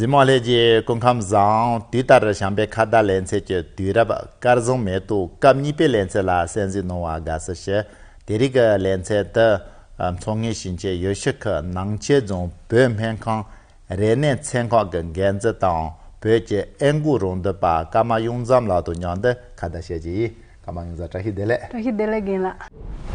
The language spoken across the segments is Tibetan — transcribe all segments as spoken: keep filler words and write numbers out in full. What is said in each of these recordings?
གཟིགས་མོ་ལྷན་རྒྱས་སྐུ་ཁམས་བཟང་། དུས་ལྟར་བྱམས་པའི་ཁ་བརྡ་ལེ་ཚན་གྱི་དུས་རབས་སྐར་བཟང་མེ་ཏོག་སྐབས་གཉིས་པའི་ལེ་ཚན་ལ་གསན་གཟིགས་གནང་བར་དགའ་བསུ་ཞུ། དེ་རིང་གི་ལེ་ཚན་དུ་མཚོ་སྔོན་ཞིང་ཆེན་ཡུལ་ཤུལ་ཁུལ་ནང་ཆེན་རྫོང་བོད་སྨན་ཁང་རིག་གནས་ཚན་ཁག་གི་འགན་འཛིན་དང་བོད་ཀྱི་ཨེ་འགོག་རང་བསྡུས་པ་ཀརྨ་གཡུ་མཚམས་ལགས་དང་མཉམ་དུ་ཁ་བརྡ་བྱེད་ཀྱི་ཡིན། ཀརྨ་གཡུ་མཚམས་བཀྲ་ཤིས་བདེ་ལེགས། བཀྲ་ཤིས་བདེ་ལེགས་རྒན་ལགས།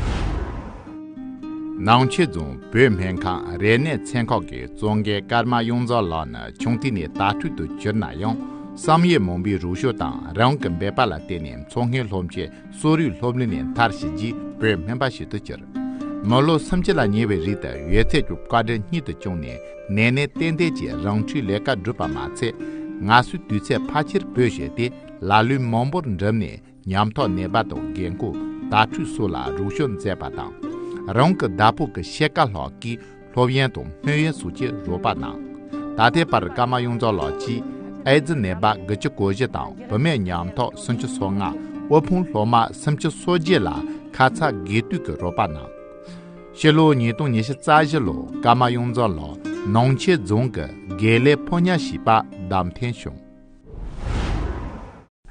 ནང་ཆེན་རྫོང་བོད་སྨན་ཁང་རིག་གནས་ཚན་ཁག་གི་གཙོ་འགན་ཀརྨ་གཡུ་མཚམས་ལགས་ནི་ཆུང་དུས་ནས་དྭ་ཕྲུག་ཏུ་གྱུར་ན་ཡང་བསམ་ཡས་མུན་པའི་རུ་ཤོག་དང་རང་གི་འབད་པ་ལ་བརྟེན་ནས་མཚོ་སྔོན་སློབ་ཆེན་གསོ་རིག་སློབ་གླིང་ནས་མཐར་ཕྱིན་རྗེས་བོད་སྨན་པ་ཞིག་ཏུ་གྱུར། མི་ལོ་སུམ་ཅུ་ལ་ཉེ་བའི་རིང་དུ་ཡོད་ཚད་ཀྱི་བཀའ་དྲིན་སྙིང་དུ་བཅངས་ནས་ནན་ནན་ཏན་ཏན་གྱིས་རང་འཁྲིའི་ལས་ཀ་བསྒྲུབས་པ་མ་ཚད། ངལ་གསོའི་དུས་ཚོད་ཕལ་ཆེར་བོད་བཞིན་ཏེ་ལ་ལུས་མང་པོར་འགྲིམས་ནས་ཉམ་ཐག་ནད་པ་དང་རྒན་འཁོགས་དྭ་ཕྲུག་སོགས་ལ་རོགས་སྐྱོར་མཛད་པ་དང་། རང་གི་བདག་པོ་གི་ཕྱེད་ཀ་ལྷག་གིས་སློབ་ཡོན་དང་སྨན་ཡོན་སོགས་ཀྱི་རོགས་པ་གནང་། ད་ལྟའི་བར་ཀརྨ་གཡུ་མཚམས་ལགས་ཀྱིས་ཨེ་ཛི་ནད་པ་དགུ་བཅུ་གོ་བཞི་དང་བུད་མེད་ཉམ་ཐག་སུམ་ཅུ་སོ་ལྔ། དབུལ་ཕོངས་སློབ་མ་སུམ་ཅུ་སོ་བརྒྱད་ལ་ཁ་ཚ་དགོས་གཏུག་གི་རོགས་པ་གནང་། ཕྱི་ལོ་ཉིས་སྟོང་ཉི་ཤུ་རྩ་བཞི་ལོ་ཀརྨ་གཡུ་མཚམས་ལགས་ནང་ཆེན་རྫོང་གི་དགེ་ལས་ཕོ་ཉ་ཞེས་པ་བདམས་ཐོན་བྱུང་།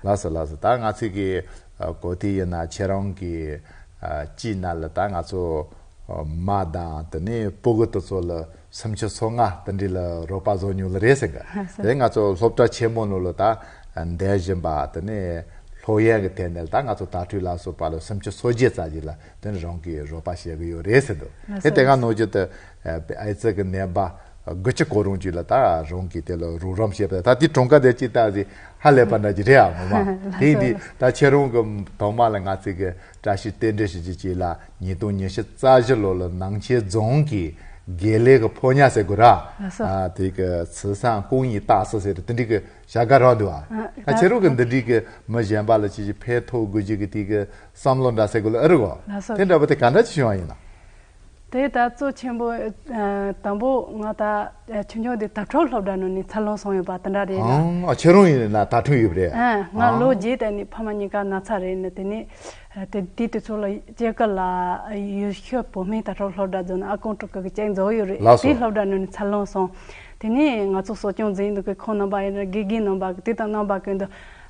ལགས་སོ་ལགས་སོ། ད་ང་ཚོས་ཀྱི་ཨ་གོ་དེ་ཡིན་ན་ཁྱེད་རང་གི་ཨ་སྤྱིའི་ནང་ལ་ད་ང་ཚོ་ཨ་མ་དང་དེ་ནས་སྤུ་གུ་དེ་ཚོ་ལ་སུམ་ཅུ་སོ་ལྔ་དེ་འདྲ་ལ་རོགས་པ་བཟོ་མྱོང་ལ་རེད་ཟེར་གི། ལགས་སོ། དེ་ང་ཚོ་སློབ་གྲྭ་ཆེན་མོ་ནང་ལ་ད་འདས་བཞིན་པ་དེ་ནས་སློབ་ཡོན་གྱི་ཐད་ནས་ད་ང་ཚོ་དྭ་ཕྲུག་ལ་སོགས་པ་ལ་སུམ་ཅུ་སོ་བརྒྱད་ཙམ་ཞིག་ལ་དེ་ནས་རང་གིས་རོགས་པ་བྱེད་གི་ཡོད་རེད་ཟེར་འདུག། ལགས་དེ་སོ། དེ་ག་ནང་བཞིན་དུ་ཨ་ཨེ་ཙི་གི་ནད་པ་དགུ་བཅུ་གོ་རུང་ཅིག་ལ་ད་རང་གིས་དེ་ལ་རོགས་རམ་བྱས་པ་ད་དེ་གྲངས་ཀ་དེ་ཅིག་ལྟ་ཟིག་ཧ་ལས་པ་འདྲ་ཅིག་རེད་ཨ། ངོ་མ་དེ་ཡིན་དུས་ད་ཁྱེད་རང་གི་ཐོག་མ་ལ་ང་ཚོས་གི་བཀྲ་ཤིས་རྟེན་འབྲེལ་ཞུ་རྒྱུ་ཅིག་ལ་ཉིས་སྟོང་ཉི་ཤུ་རྩ་བཞི་ལོ་ལ་ནང་ཆེན་རྫོང་གི་དགེ་ལས་ཀྱི་ཕོ་ཉ་ཟེར་དགོས་ར། ལགས་སོ། ཨ་དེ་གི་慈善公益大使ཟེར་དེ་འདྲའི་གི་བྱ་དགའ་རག་འདུག་ཨ། ཨ་ད་ཁྱེད་རང་གི་འདི་འདྲའི་གི་མི་གཞན་པ་ལ་ཅིག་ཅིག་ཕན་ཐོགས་དགོས་རྒྱུ་གི་དེ་གི་བསམ་བློ་འདྲ་ཟེར་དགོས་ལ་ཨེ་རེད་གོ། ལགས་སོ། དེ་འདྲ་པོ་དེ་ག་འདྲ་ཅིག་བྱུང་བ་ཡིན་ན། དེ་ད་གཙོ་ཆེན་པོ་ཨ་དང་པོ་ང་ད་ཨ་ཆུང་ཆུང་དེ་དྭ་ཕྲུག་སློབ་གྲྭ་ནང་ནས་འཚར་ལོངས་སོང་ཡོད་པ་དེ་འདྲ་རེད་ལ། ཨང་། ཨ་ཁྱེད་རང་ཡིན་ན་དྭ་ཕྲུག་ཡོད་པ་རེད། ཨ་ང་ཨང་། ལོ་བརྒྱད་དེ་ནས་ཕ་མ་གཉིས་ཀ་ན་ཚ་རེད་ནས་དེ་ནས་ཨ་དེ་དེ་དུས་ཚོད་ལ་སྐྱེ་རྒུ་ལ་ཡུལ་ཤུལ་བོད་སྨན་དྭ་ཕྲུག་སློབ་གྲྭ་འཛུགས་ནས་ཨ་ཀུན་སྤྲུལ་སྐུ་གི་ཅིག་འཛུགས་ཡོད་རེད། ལགས་སོ། དེ་སློབ་གྲྭ་ནང་ནས་འཚར་ལོངས་སོང་། དེ་ནས་ང་ཚོ་གསོ་སྐྱོང་འཛིན་འདུག་གི་ཁོང་རྣམ་པ་ཡིན་ན་དགེ་རྒན་རྣམ་པ་གི་དེ་དང་རྣམ་པ་ཀུན་ཏུ་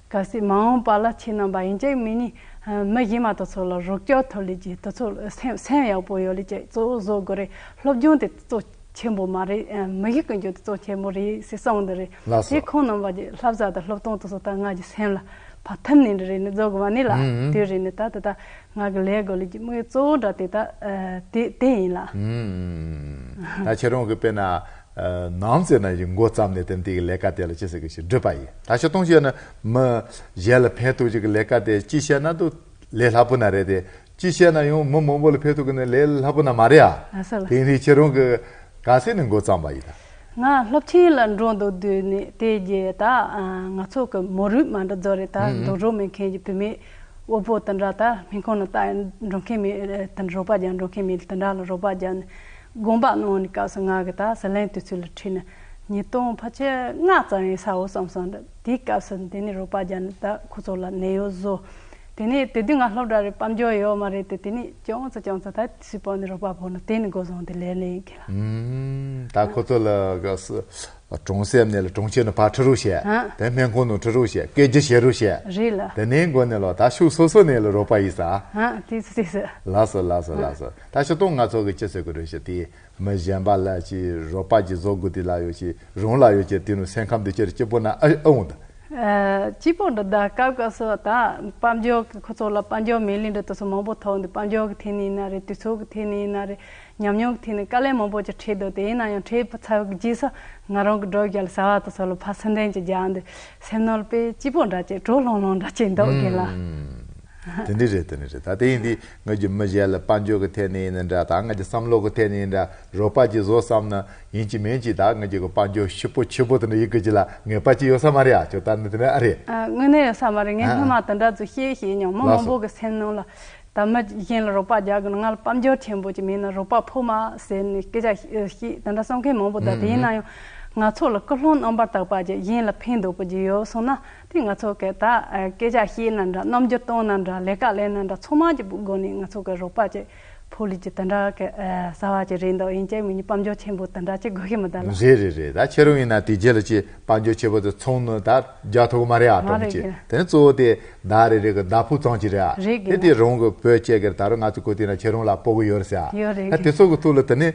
གལ་སྲིད་མ་འོངས་པ་ལ་ཁྱེད་རྣམ་པ་ཡིན་གཅིག་མིན་གཉིས་མི་གཞན་མ་དེ་ཚོ་ལ་རོགས་སྐྱོར་ཐོབ་ལེ་ཅིག་དེ་ཚོ་སེམས་སེམས་ཡག་པོ་ཡོད་ལེ་ཅིག་གཙོ་བོ་བཟོ་དགོས་རེད། སློབ་སྦྱོང་དེ་གཙོ་ཆེན་པོ་མ་རེད། མི་གཞི་ཀུན་སྤྱོད་དེ་གཙོ་ཆེན་པོ་རེད་ཟེར་གསུངས་འདི་རེད། ལགས་སོ། དེ་ཁོང་རྣམ་པ་གི་བསླབ་བྱ་དང་སློབ་སྟོན་དེ་ཚོ་ད་ང་གི་སེམས་ལ་ཕར་ཐིམ་ནས་འདི་རེད་ནི་རྫོགས་དགོས་མ་ནི་ལ་ཨུམ་དུས་རེད་ནི་ད་དེ་ད་ང་གི་ལས་དགོས་ལེ་ཅིག་དམིགས་ཡུལ་གཙོ་བོ་འདྲ་དེ་ད་དེ་དེ་ཡིན་ལ། ཨུམ་ད་ཁྱེད་རང་གི་དཔེར་ན། ནམ་ཟེར་ན་ཡིན་འགོ་བརྩམས་ནས་དེ་འདི་གི་ལས་ཀ་དེ་ལ་ཅི་ཟེར་གི་ཞིག་བསྒྲུབས་པ་ཡིན། ད་ཤོད་སྟོང་བཤད་ན་མི་གཞན་ལ་ཕན་ཐོགས་ཅིག་གི་ལས་ཀ་དེ་ཅི་བཤད་ན་དུ་ལས་སླ་པོ་ན་རེད་དེ། ཅི་བཤད་ན་ཡང་མི་མང་པོ་ལ་ཕན་ཐོགས་གི་ནི་ལས་སླ་པོ་ན་མ་རེད་ཨ། ལགས་སོ་ལགས། དེ་འདི་ཁྱེད་རང་གི་ག་ཟེར་ནས་འགོ་བརྩམས་པ་ཡིན་ད། ང་སློབ་ཆེན་ལ་འགྲོ་འདུག་དུས་ནས་དེ་རྗེས་ད་ང་ཚོ་གི་མི་རིགས་མ་འདྲ་བཟོ་རེད་ད། ཨུམ་ཨུམ། རྡོ་རོ་མེད་མཁན་གྱི་བུད་མེད། དབུལ་པོ་དེ་འདྲ་ད་སྨན་ཁང་ནང་ལྟ་འགྲོ་མཁན་མེད་དེ་འདྲ་རོགས་པ་རྒྱག་འགྲོ་མཁན་མེད་དེ་འདྲ་ལ་རོགས་པ་རྒྱག་ནས་དགོངས་པ་གནང་ནས་སྐབས་སུ་ང་གི་ད་ཟི་ལིང་དུས་ཚོད་ལ་ཁྲིད་ནས་ཉིས་སྟོང་ཕལ་ཆེར་ལྔ་ཙམ་ཡིན་ས་འོ་བསམ་སོང་། དེའི་སྐབས་སུ་དེ་ནས་རོགས་པ་རྒྱག་ནས་ད་ཁོ་ཚོ་ལ་ནད་གཡོག་བཟོ། དེ་ནས་དེ་དུས་ང་སློབ་གྲྭ་རེ་དཔལ་འབྱོར་ཡོད་མ་རེད་དེ། དེ་ནས་ཅུང་ཙམ་ཅུང་ཙམ་ད་སུས་པོ་ནས་རོགས་པ་ཕོག་ནས་དེ་ནས་འགོ་བཟུང་དེ་ལས་ལས་ཡིན་གི་ལ། ཨུམ། ད་ཁོ་ཚོ་ལ་ག་ས་གྲོང་གསེབ་ནས་ལ་གྲོང་ཁྱེར་ནས་ཕར་ཁྲིད་རོགས་བྱས། ཨ། དེ་སྨན་ཁང་ནང་ཁྲིད་རོགས་བྱས། སྐད་ཆ་བཤད་རོགས་བྱས། རེད་ལ། དེ་ནས་འགོ་ནས་ལ་ད་ཕྱོགས་སོ་སོ་ནས་ལ་རོགས་པ་ཡིན་ས། ཨ། དེ་སུ་དེ་སུ། ལགས་སོ་ལགས་སོ་ལགས་སོ། ད་ཤོད་སྟོང་ང་ཚོ་གི་ཅི་ཟེར་དགོས་རེད་ཤག་དེ་མི་གཞན་པ་ལ་ཅི་རོགས་པ་ཅི་བཟོ་དགོས་དེ་ལ་ཡོད་ཅི་རང་ལ་ཡོད་ཅི་དེ་ནང་སེམས་ཁམས་དེ་ཅི་རེད་སྐྱིད་པོ་ན་ཨ་ཨ་འོང་ད། ཨ། སྐྱིད་པོ་འདྲ་ད་སྐབས་སྐབས་སུ་ད་དཔལ་འབྱོར་གི་ཁོ་ཚོ་ལ་དཔལ་འབྱོར་མེད་ལེ་འདྲ་དེ་ཚོ་མང་པོ་ཐོབ་འདུག་དཔལ་འབྱོར་གི་ཐད་ནས་ཡིན་ན་རེད། དུས་ཚོད་གི་ཐད་ནས་ཡིན་ན་རེད། ཉམས་མྱོང་གི་ཐད་ནས་དཀའ་ལས་མང་པོ་ཅིག་འཕྲད་འདུག་དེ་ཡིན་ན་ཡང་འཕྲད་ཚར་བའི་རྗེས་སུ་ང་རང་གི་སྒྲུབ་ཡག་ལ་བྱ་བ་དེ་ཚོ་ལ་ཕར་སེམས་གཏིང་ཅིག་རྒྱག་འདུག་སེམས་ནང་ལ་དཔེ་སྐྱིད་པོ་འདྲ་ཅིག་བྲོ་ལྷང་ལྷང་འདྲ་ཅིག་འདུག་གི་ལ། ཨུམ། དེ་འདྲ་རེད་དེ་འདྲ་རེད། ད་དེ་ཡིན་དུས་ང་གི་མི་གཞན་ལ་དཔལ་འབྱོར་གི་ཐད་ནས་ཡིན་ན་འདྲ་ད་ང་གི་བསམ་བློ་གི་ཐད་ནས་ཡིན་འདྲ་རོགས་པ་ཅིག་བཟོ་བསམ་ན་ཡིན་གཅིག་མིན་གཅིག་ད་ང་གི་གི་དཔལ་འབྱོར་ཕྱུག་པོ་ཕྱུག་པོ་དེ་འདྲ་ཡིན་དགོས་ཀྱི་ལ་ངེས་པ་ཅིག་ཡོད་ས་མ་རེད་ཨ། ཁྱོད་ད་ནི་དེ་འདྲ་ཨ་རེད། ཨ། དངོས་གནས་ཡོད་ས་མ་རེད། ངས་ཨ། སྔོན་མ་དེ་འདྲ་ཚོ་བཤད་བཤད་མྱོང་། མི་ལགས་མང་སོ། པོ་གི་སེམས་ནང་ལ། ད་མི་གཞན་ལ་རོགས་པ་རྒྱག་དགོས་ན་ང་ལ་དཔལ་འབྱོར་ཆེན་པོ་ཅིག་མེད་ན་རོགས་པ་ཕོག་མ་ཟེར་ནས་སྐད་ཆ་བཤད་དེ་འདྲ་གསུང་མཁན་མང་པོ་འདུག་དེ་ཡིན་ན་ཡང་ང་ཚོ་ལ་ཀུན་སློང་རྣམ་པར་དག་པ་ཅིག་གཞན་ལ་ཕན་འདོགས་པ་ཅིག་ཡོད་སོང་ན་དེ་ང་ཚོ་གི་ད་སྐད་ཆ་བཤད་ན་འདྲ་རྣམ་འགྱུར་སྟོན་ན་འདྲ་ལས་ཀ་ལས་ན་འདྲ་ཚང་མ་གི་སྒོ་ནས་ང་ཚོ་གི་རོགས་པ་ཅིག་ ཕོ་ལུས་ཀྱི་དེ་འདྲ་གི་ཨ་གསར་བ་ཅིག་རེད་འདུག་ཡིན་ཀྱང་མི་ཉིད་དཔལ་འབྱོར་ཆེན་པོ་དེ་འདྲ་ཅིག་དགོས་ཀྱི་མི་འདུག་ལ། རེད་རེད་རེད། ད་ཁྱེད་རང་ཡིན་ན་དེ་རྗེས་ལ་ཅིག་དཔལ་འབྱོར་ཆེན་པོ་དེ་ཚོང་ནི་ད་རྒྱག་ཐུབ་ཀྱི་མ་རེད་ཨ། མ་གྲོང་རེད་ཅིག་ཀྱི། དེ་ནི་གཙོ་བོ་དེ་ད་རེ་རེ་གི་ད་ཕུགས་གཙང་ཅིག་རེད་ཨ། རེད་ཀྱི་དེ་དེ་རང་གི་བོད་སྐྱེ་གི་ད་རུང་ང་ཚོ་གོ་དེ་ན་ཁྱེད་རང་ལ་སྤོ་གི་ཡོད་རེད་ཟེར་ཨ། ཡོད་རེད་ད་ཀྱི། དེ་ཚོ་གི་ཐོག་ལ་དེ་ནི་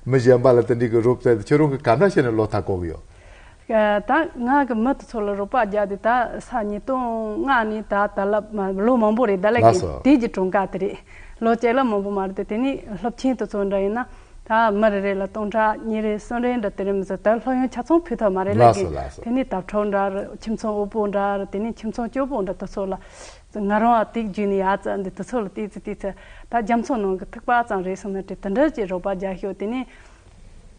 མི་གཞན་པ་ལ་དེ་འདྲའི་གི་རོབ་ཙམ་ཁྱེད་རང་གི་ག་འདྲ་བྱས་ནས་ལོ་ཐག་བཀོད་གི་ཡོད། ད་ང་གི་མི་དེ་ཚོ་ལ་རོགས་པ་རྒྱག་དུས་ད་ས་ཉིས་སྟོང་ལྔ་ནས་ད་ད་ལ་ལོ་མང་པོ་རེད། ད་ལ་ལགས་གི་སོ། དེ་གི་གྲངས་ཀ་དེ་རེད། ལོ་བཅུ་ལ་མང་པོ་མ་རེད་དེ། དེ་ནས་སློབ་ཆེན་དེ་ཚོ་འདྲ་ཡིན་ན་ད་མི་རེ་རེ་ལ་སྟོང་ཕྲག་གཉིས་རེ་གསུམ་རེ་འདྲ་དེ་རེ་མི་ཚོ་ད་སློབ་ཡོན་ཆ་ཚང་ཕུལ་ཐུབ་མ་རེད། ལ་ལགས་གི། སོ་ལགས་སོ། དེ་ནས་དྭགས་ཕྲུག་འདྲ་རེད། ཁྱིམ་ཚང་དབུལ་པོ་འདྲ་རེད། དེ་ནས་ཁྱིམ་ཚང་སྐྱོ་པོ་འདྲ་དེ་ཚོ་ལ་ང་རང་ལ་དེ་བརྒྱུད་ནས་ཡར་བཙལ་འདི་དེ་ཚོ་ལ་བལྟས་ཚེ་བལྟས་ཚེ་ད་རྒྱ་མཚོ་ནང་གི་ཐིགས་པ་ཙམ་རེད་བསམ་ན་དེ་དེ་འདྲ་ཅིག་རོགས་པ་རྒྱག་ཤོག་དེ་ནས།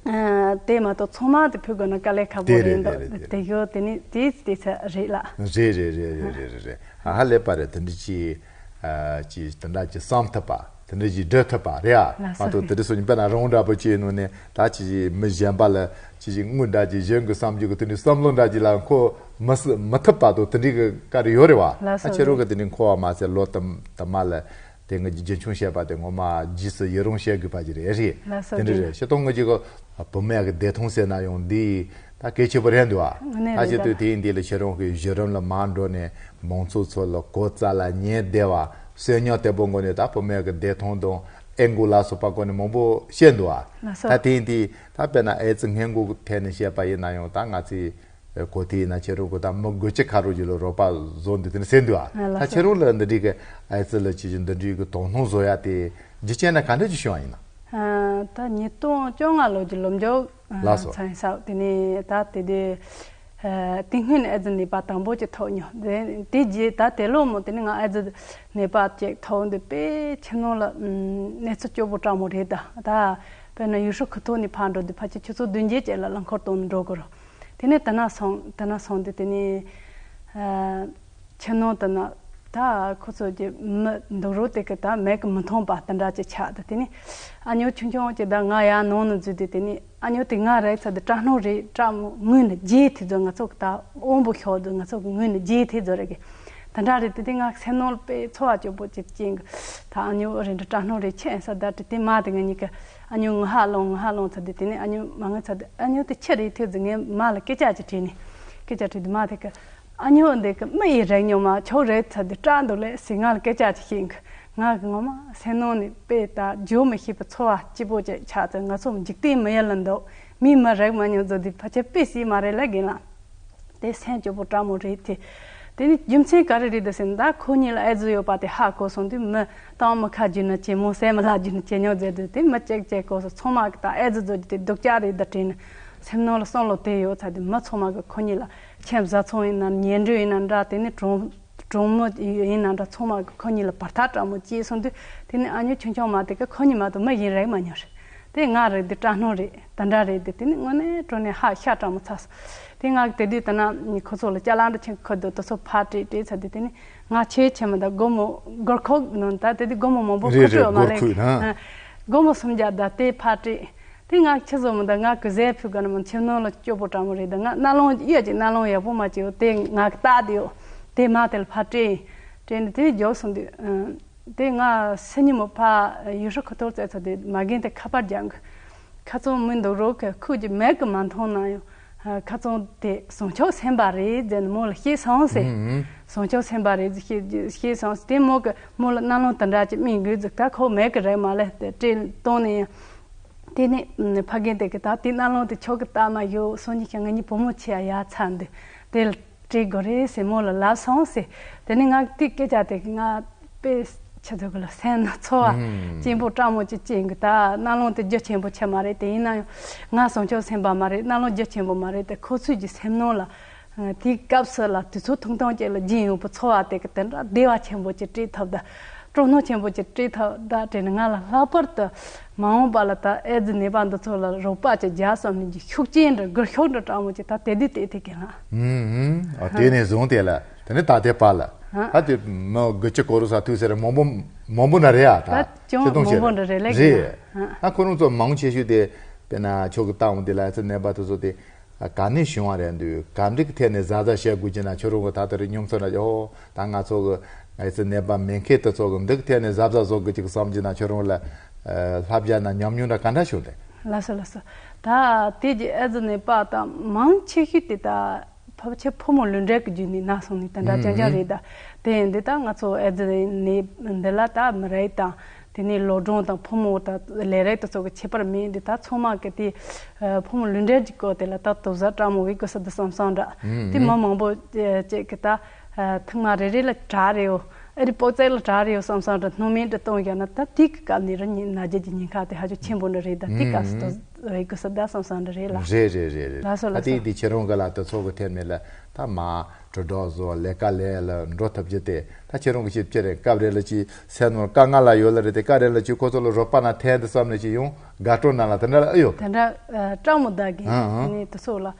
ཨ། དེ་མ་གཏོགས་ཚང་མ་དེ་ཕུལ་དགོས་ན་དཀའ་ལས་ཁག་པོ་དེ་རེད་རེད་འདུག་དེ་རེད་དེ་རེད། ཤོག་དེ་ནི་དེའི་དེ་ཚ་རེད་ལ། རེད་རེད། ཧ་ལས་པ་རེད། དེ་འདྲ་ཅིག་ཨ། ཅིག་དེ་འདྲ་ཅིག་བསམ་ཐུབ་པ། དེ་འདྲ་ཅིག་འགྲོ་ཐུབ་པ་རེད་ཨ། ལགས་སོ། མ་གཏོགས་དེ་འདྲ་སོ་ཡིན་པ་ན་རང་འདྲ་པོ་ཅིག་ནང་ནས་ད་ཅིག་མི་གཞན་པ་ལ་ཅིག་ཅིག་དངུལ་འདྲ་ཅིག་གཞན་གྱི་བསམ་རྒྱུ་གི་དེ་འདྲའི་བསམ་བློ་འདྲ་ཅིག་ལ་འཁོར་མི་སྲིད་མི་ཐུབ་པ་དང་དེ་འདྲའི་གི་བཀའ་དྲིན་ཡོད་རེད་བ། ལགས་སོ། ད་ཁྱེད་རང་གི་དེ་འདྲའི་འཁོར་བ་མ་ཟད་ལོ་དུ་དུ་མ་ལ། དེ་ངེད་ཀྱི་རྒྱུན་འཁྱོངས་བྱས་པ་དེ་ངོ་མ་རྗེས་སུ་ཡི་རང་བྱེད་དགོས་པ་ཅིག་རེད། རེད། ལགས་སོ། དེ་འདྲ་རེད། རེད། སྤྱིར་བཏང་ངེད་ཀྱི་བུད་མེད་ཀྱི་བདེ་ཐང་ཟེར་ན་ཡང་འདི་ད་གལ་ཆེ་པོ་རེད་འདུག་ཨ། དངོས་གནས་ད་རེད་བྱེད་དུས་ད། དེ་ཡིན་དེ་ལ་ཁྱེད་རང་གི་གཞི་རིམ་ལ་མར་འགྲོ་ནས་མང་ཚོགས་ཚོ་ལ་གོ་རྩ་ལ་ཉན་བདེ་བ་གསོན་ཉམས་དེ་པོ་དགོས་ནས་ད་བུད་མེད་ཀྱི་བདེ་ཐང་དང་ཨེ་འགོག་ལ་སོགས་པ་སྐོར་ནས་མང་པོ་བཤད་འདུག་ཨ། ལགས་སོ། ད་དེ་ཡིན་དེ་ད་དཔེར་ན་ཨེ་ཙི་སྔོན་འགོག་ཐད་ནས་བཤད་པ་ཡིན་ན་ཡང་ད་ང་ཚོས། གོ་དེ་ཡིན་ན་ཁྱེད་རང་གོ་ད་མི་དགུ་བཅུ་ཁ་རོག་གི་ལོ་རོགས་པ་བཟོ་འདི་དེ་ནི་ཟེར་འདུག་ཨ། ཨ། ལགས་ད་སོ། ཁྱེད་རང་ལ་འདི་འདྲའི་གི་ཨེ་ཙི་ལ་ཅི་ཞིག་འདི་འདྲའི་གི་དོ་སྣང་བཟོ་ཡ་དེ་རྒྱུ་རྐྱེན་ན་ག་འདྲ་ཅིག་བྱུང་བ་ཡིན་ན། ཨ། ད་ཉིས་སྟོང་བཅོ་ལྔ་ལོ་གི་ལོ་མཇུག་ལགས་སོ། ཚན་ས་དེ་ནས་ད་དེ་དུས་ཨ། དེ་སྔོན་ཨེ་ཙི་ནད་པ་དང་པོ་ཅིག་ཐོབ་མྱོང་། དེ་དེ་རྗེས་ད་དེ་ལོ་མོ་དེ་ནི་ང་ཨེ་ཙི་ནད་པ་ཅིག་ཐོབ་འདི་དཔེ་ཁྱིམ་ནང་ལ་ཨམ། གནས་ཚུལ་སྐྱོ་པོ་དྲག་མོ་རེད། ད་ད་དཔེར་ན་ཡུལ་ཤུལ་ཁུ་ཐོག་ནས་ཕར་འགྲོ་དུས་ཕལ་ཆེར་ཆུ་ཚོད་བདུན་བརྒྱད་ཅིག་ལ་རླངས་འཁོར་གཏོང་ནས་འགྲོ་དགོས་རེད། དེ་ནས་དེ་ན་སོང་། དེ་ན་སོང་དུས་དེ་ནས་ཨ། ཁྱིམ་ནང་དེ་ན་ད་ཁོ་ཚོ་གི་མི་འདུག་རོགས་དེ་གི་ད་མེད་གི་མི་མཐོང་པ་དེ་འདྲ་ཅིག་ཆགས། ད་དེ་ནས་ཨ་ཉོ་ཆུང་ཆུང་ཅིག་ད་ང་ཡར་ནང་ནས་འཛུལ་དུས་དེ་ནས་ཨ་ཉོ་དེ་ང་རེད་ཚ་དེ་སྐྲག་སྣང་རེད། སྐྲག་མོ་ངུས་ནས་རྗེས་དེ་ཚོ་ང་ཚོ་གི་ད་དབང་པོ་ཤོར་དུས་ང་ཚོ་གི་ངུས་ནས་རྗེས་དེ་ཚོ་རེད་གི། དེ་འདྲ་རེད་དེ་དེ་ང་སེམས་ནང་ལ་དཔེ་ཚོར་བ་སྐྱོ་པོ་ཅིག་སྐྱེས་གི། ད་ཨ་ཉོ་རེད་འདྲ་སྐྲག་སྣང་རེད་ཆེ་ས་ད་དེ་དེ་མ་དེ་ང་གཉིས་ཀ་ཨ་ཉོ་ངུ་ཧ་ལོང་ངུ་ཧ་ལོང་ཚ་དེ་དེ་ནས་ཨ་ཉོ་མ་ངུ་ཚ་དེ་ཨ་ཉོ་དེ་ཆི་རེད་ཐེ་ཟི་ངས་མ་ལ་སྐད་ཆ་ཅིག་དྲིས་ནས་སྐད་ཆ་དྲིས་དུས་མ་དེ་གི། ཨ་ཉོ་འདི་གི་མི་ཡི་རེག་མྱོང་མ་ཁྱོད་རེད་ཚ་འདི་སྐྲག་འདུག་ལེ་ཟེར་ང་ལ་སྐད་ཆ་ཅིག་བཤད་གི། ང་གི་ངོ་མ་སེམས་ནང་ནས་དཔེ་ད་བརྗོད་མི་ཤེས་པའི་ཚོར་བ་སྐྱིད་པོ་ཅིག་ཆགས་ཚེ་ང་ཚོ་འཇིག་རྟེན་མི་ཡུལ་ལ་འདུག་མིས་མི་རེག་མ་མྱོང་བཟོ་དུས་ཕལ་ཆེར་དཔེ་སྲིད་མ་རེད་ལ་རྒན་ལགས། དེ་སེམས་སྐྱིད་པོ་དྲག་མོ་རེད་དེ། དེ་ནི་རྒྱུ་མཚན་ག་རེ་རེད་འདུག་ཟེར་ན་ད་ཁོ་གཉིས་ལ་ཨེ་ཙི་ཡོད་པ་དེ་ཧ་གོ་སོང་དུས་མི་གཏམ་མི་ཁ་རྒྱུ་ན་ཇེ་མོ་སེམས་མི་ལ་རྒྱུ་ན་ཇེ་ཉོ་ཟེར་དུས་དེ་མི་གཅིག་གཅིག་གོ་སོང་ཚང་མ་གི་ད་ཨེ་ཙི་བཟོ་རྒྱུ་དེ་སྡུག་ཅག་རེད་ད་དྲན་ནས་སེམས་ནང་ལ་བསམ་བློ་དེ་ཡོད་ཚ་དེ་མི་ཚང་མ་གི་ཁོ་གཉིས་ལ། ཁྱིམ་བཟའ་ཚང་ཡིན་ན་ཉེ་འབྲེལ་ཡིན་ན་འདྲ། དེ་ནས་གྲོང་གྲོང་མི་ཡིན་ན་འདྲ། ཚང་མ་གི་ཁོ་གཉིས་ལ་བར་ཐག་དྲག་མོ་སྐྱེས་སོང་དུས་དེ་ནས་ཨ་ཉོ་ཆུང་ཆུང་མ་དེ་གི་ཁོ་གཉིས་མ་གཏོགས་མི་གཞན་རེག་མ་མྱོང་རེད། དེ་ང་རེད་དེ་སྐྲག་སྣང་རེད་ད་འདྲ་རེད་དེ། དེ་ནས་དངོས་གནས་དྲང་གནས་ཧ་ཤ་དྲག་མོ་ཚ་སོང་། དེ་ང་གི་དེ་དུས་ད་ན་ཁོ་ཚོ་ལ་ཅ་ལག་འདྲ་ཆེན་ཁུར་འདུག་དེ་ཚོ་ཕར་སྤྲད་སྤྲད་ཚ་དུས་དེ་ནས་ང་ཆེ་ཆེ་མ་ད་སྒོར་མོ་སྒོར་ཁོག་ནང་ད་དེ་དུས་སྒོར་མོ་མང་པོ་རེད་ཁུར་རེད། སྤྲོད་མ་སྒོར་ལེན་ཁུར་གི་ན། སྒོར་མོ་སུམ་བརྒྱ་ད་དེ་ཕར་སྤྲད། དེ་ང་ཁྱི་བཟོ་མི་འདུག་ང་གི་ཟས་ཕུད་ག་ནི་མི་ཁྱིམ་ནང་ལ་སྐྱོ་པོ་དྲང་མོ་རེད་འདུག་ང་རྣ་ལོང་གཡས་ཀྱི་རྣ་ལོང་ཡག་པོ་མ་བྱེད་དེ་ང་གི་རྟགས་དེ་ཡོད། དེ་མ་དེ་ལ་ཕར་སྤྲད། སྤྲད་ནས་དེ་མགྱོགས་སོང་དུས། དེ་ང་སེ་ཉིན་མོ་ཕ་ཡུལ་ཧྲི་ཁུ་ཐོར་བཙལ་ཚོ་དེ་མ་རྒན་དེ་ཁ་པར་རྒྱག་གི། ཁ་ཚོང་མི་འདུག་རོགས་ཀྱི་ཁུག་ཀྱི་མེད་གི་མ་མཐོང་ན་ཡང་། ཁ་ཚོང་དེ་བཟང་ཕྱོགས་སེམས་པ་རེད་ཟེར་ནས་མོ་ལ་བཤད་སོང་ཟེར། ཨུ་ཨུ། བཟང་ཕྱོགས་སེམས་པ་རེད་ཟེར་བཤད་བཤད་སོང་ཟེར། དེ་མོ་གི་མོ་ལ་རྣ་ལོང་དེ་འདྲ་ཅིག་སྨིན་དགོས་ཟེར། ད་ཁོ་མེད་གི་རེད་མ་ལེ་དེ་སྤྲད་བཏང་ནས་ཡང་། དེ་ནས་ཕ་རྒན་དེ་གི་ད་དེ་རྣ་ལོང་དེ་ཁྱོད་ཀྱི་ལྟ་མ་ཡོད་སོང་ཉིན་ཤང་ང་གཉིས་བུ་མོ་ཆེ་ཡ་ཡ་ཚ་འདི་དེ་ལ་སྤྲད་དགོས་རེད་ཟེར་མོ་ལ་ལབ་སོང་ཟེར། དེ་ནས་ང་དེ་སྐད་ཆ་དེ་གི་ང་དཔེ་ཆ་ཚོད་གི་ལ་སེམས་ན་ཚོར་བ་ཨུམ། སྐྱེན་པོ་སྤྲང་མོ་ཅིག་སྐྱེན་གི། ད་རྣ་ལོང་དེ་རྒྱུ་ཆེན་པོ་ཆེ་མ་རེད་དེ། ཡིན་ན་ཡང་ང་བཟང་ཕྱོགས་སེམས་པ་མ་རེད། རྣ་ལོང་རྒྱུ་ཆེན་པོ་མ་རེད་དེ། ཁོ་ཚོས་ཀྱི་སེམས་ནང་ལ་དེའི་སྐབས་སུ་ལ་དུས་ཚོད་ཐུང་ཐུང་ཅིག་ལ་སྦྱིན་ཡོང་པའི་ཚོར་བ་དེ་གི་དེ་འདྲ་བདེ་བ་ཆེན་པོ་ཅིག་སྤྲད་ཐུབ་ད། སྤྲོ་སྣང་ཆེན་པོ་ཅིག་སྤྲད་ཐུབ་ད་དྲན་ནས་ང་ལ་ལྷག་པར་དུ་མ་འོངས་པ་ལ་ད་ཨེ་ཙི་ནད་པ་འདི་ཚོ་ལ་རོགས་པ་ཅིག་རྒྱག་བསམ་ནས་ཀྱི་ཤུགས་རྐྱེན་འདྲ་སྒུལ་ཤུགས་འདྲ་སྤྲང་མོ་ཅིག་ད་དེ་དུས་དེ་དེ་གི་ལ། ཨུམ་ཨུམ། ཨ་དེ་ནས་བཟུང་དེ་ལ་དེ་ནས་ད་ལྟའི་བར་ལ་ཧ། ད་དེ་མི་དགུ་བཅུ་སྐོར་རུ་ས་ཐུག་ཟེར་མང་པོ་མང་པོ་ན་རེད་ཨ། ད་ད་ཅུང་ཆེ་མཐོང་ཆེ་མང་པོ་འདྲ་རེད་ལེགས་རེད། ཡིན་ན། ཨ་ཁོ་རང་ཚོ་མང་ཆེ་ཤོས་དེ་དཔེར་ན་ཆོག་གི་ལྟ་འོང་དེ་ལ་ཨེ་ཙི་ནད་པ་དེ་ཚོ་དེ། ག་ནས་བྱུང་བ་རེད་འདུག་ག་འདྲ་གི་ཐད་ནས་གཟབ་གཟབ་བྱེད་དགོས་ཀྱི་ན་ཁྱོད་རང་གི་ད་ལྟ་རེ་སྙོམས་ཚོར་ན་ཨོ་ད་ང་ཚོ་གི་ཨེ་ཙི་ནད་པ་མེད་མཁན་དེ་ཚོ་གི་འདི་གི་ཐད་ནས་གཟབ་གཟབ་བཟོ་དགོས་ཀྱི་བསམ་གྱི་ན་ཁྱོད་རང་ལ་ ཨ། བསླབ་བྱ་ན་ཉམས་མྱོང་འདྲ་ག་འདྲ་བྱུང་དེ། ལགས་སོ་ལགས་སོ། ད་དེ་རྗེས་ཨེ་ཙི་ནད་པ་དང་མང་ཆེ་ཤོས་དེ་ད་ཕལ་ཆེར་ཕོ་མོ་ལུས་འབྲེལ་གྱི་བརྒྱུད་ནས་ན་སོང་ནས་དེ་འདྲ་ཨུམ་རྐྱང་རྐྱང་ཨུམ། རེད་ད། དེ་ཡིན་དུས་ད་ང་ཚོ་ཨེ་ཙི་ནད་འདི་ལ་ད་མི་རིགས་དང་དེ་ནས་ལོ་གྲངས་དང་ཕོ་མོ་དང་ལས་རིགས་དེ་ཚོ་གི་ཁྱད་པར་མེད་འདི་ད་ཚང་མ་གི་དེ་ཕོ་མོ་ལུས་འབྲེལ་གྱི་སྐོར་དེ་ལ་ད་དོ་ཟ་དྲག་མོ་བའི་གི་ས་འདི་བསམ་བསམ་འདྲ། ཨུམ་དེ་ཨུམ། མི་མང་པོ་ཅིག་གི་ད་ཐེངས་མ་རེ་རེ་ལ་དྲག་རེད་འོ། ཨ་རི་པོག་ཙེ་ལ་དྲག་རེད་བསམ་བསམ་འདྲ་སྣང་མེད་འདྲ་གཏོང་བཞག་ན་ད་དེ་གི་སྐབས་ནས་རང་ཉིད་ན་རྒྱུ་གི་ཉེན་ཁ་དེ་ཧ་ཅང་ཆེན་པོ་འདྲ་རེད་ད་དེ་སྐབས་སུ་ད་ཡི་གུ་སུ་ད་བསམ་བསམ་འདྲ་རེད་ལ། རེད་རེད་རེད་རེད། ལགས་སོ་ད་ལགས་དེ་སོ། དེ་ཁྱེད་རང་གི་ལ་དུ་ཚོགས་གི་ཐེར་མེད་ལ་ད་མ་དྲིལ་བསྒྲགས་བཟོ་ལས་ཀ་ལས་ལ་འགྲོ་ཐུབ་རྒྱུ་དེ་ད་ཁྱེད་རང་གི་ཞིབ་ཕྲ་རེད། སྐབས་རེ་ལ་ཅི་སེམས་ནང་དཀའ་ངལ་ལ་ཡོད་ལ་རེད་དེ་སྐབས་རེ་ལ་ཅི་ཁོ་ཚོ་ལ་རོགས་པ་ན་ཐན་དུ་བསམ་ནས་ཅི་ཡོང་དགའ་སྤྲོ་ན་ལ་དེ་འདྲ་ལ་ཨ་ཡོད། དེ་འདྲ་ཨ་སྤྲང་མོ་ད་གི་ཨང་ཨང་ནི་དུ་ཚོགས་ལ།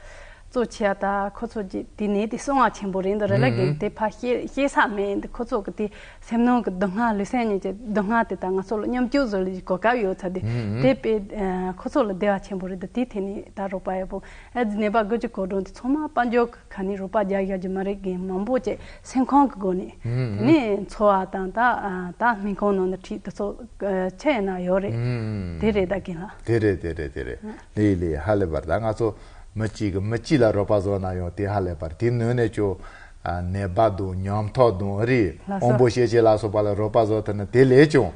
གཙོ་ཆེ་ད་ཁོ་ཚོ་གི་དེ་ནས་དེ་གསང་བ་ཆེན་པོ་རེད་འདུག་རེ་ལ་ཨུམ་གི་ཨུམ། དེ་ཕ་ཤེས་ཤེས་ས་མེད་འདི་ཁོ་ཚོ་གི་དེ་སེམས་ནང་གི་སྡུག་བསྔལ་ལུས་སེམས་གཉིས་ཀྱི་སྡུག་བསྔལ་དེ་ད་ང་ཚོ་ལ་མཉམ་སྤྱོད་བཟོ་ལ་གོ་སྐབས་ཡོད་ཚ་དེ་ཨུམ་ཨུམ། དེ་དཔེ་ཁོ་ཚོ་ལ་བདེ་བ་ཆེན་པོ་རེད་འདུག་དེ་དེ་ནས་ད་རོགས་པ་ཡག་པོ་ཨེ་ཙི་ནད་པ་དགུ་བཅུ་གོ་གྲངས་དེ་ཚང་མ་དཔལ་འབྱོར་གི་ཁ་ནས་རོགས་པ་རྒྱག་ཡག་གི་མ་རེད་གི་མང་པོ་ཅིག་སེམས་ཁམས་གི་སྒོ་ནས་ཨུམ་དེ་ཨུམ། ནས་འཚོ་བ་དང་ད་ད་སྨན་ཁང་ནང་ནས་ཁྲིད་དེ་ཚོ་ཆེ་ཡིན་ན་ཡོད་རེད། ཨུམ་ཨུམ། དེ་རེད་ད་གིན་ལ། དེ་རེད་དེ་རེད་དེ་རེད། ལི་ལི་ཧ་ལས་པར་ད་ང་ཚོ་མི་གཅིག་གིས་མི་གཅིག་ལ་རོགས་པ་བཟོ་ན་ཡང་དེ་ཧ་ལས་པར་དེ་ནོས་ནས་ཅོ། ཨ། ནད་པ་དང་ཉམ་ཐག་དང་ཨ་རི་ལགས་སོ། དབང་པོ་ཤེས་བྱེད་ལ་སོགས་པ་ལ་རོགས་པ་བཟོ་ཐུབ་ན་དེ་ལས་ཀྱང་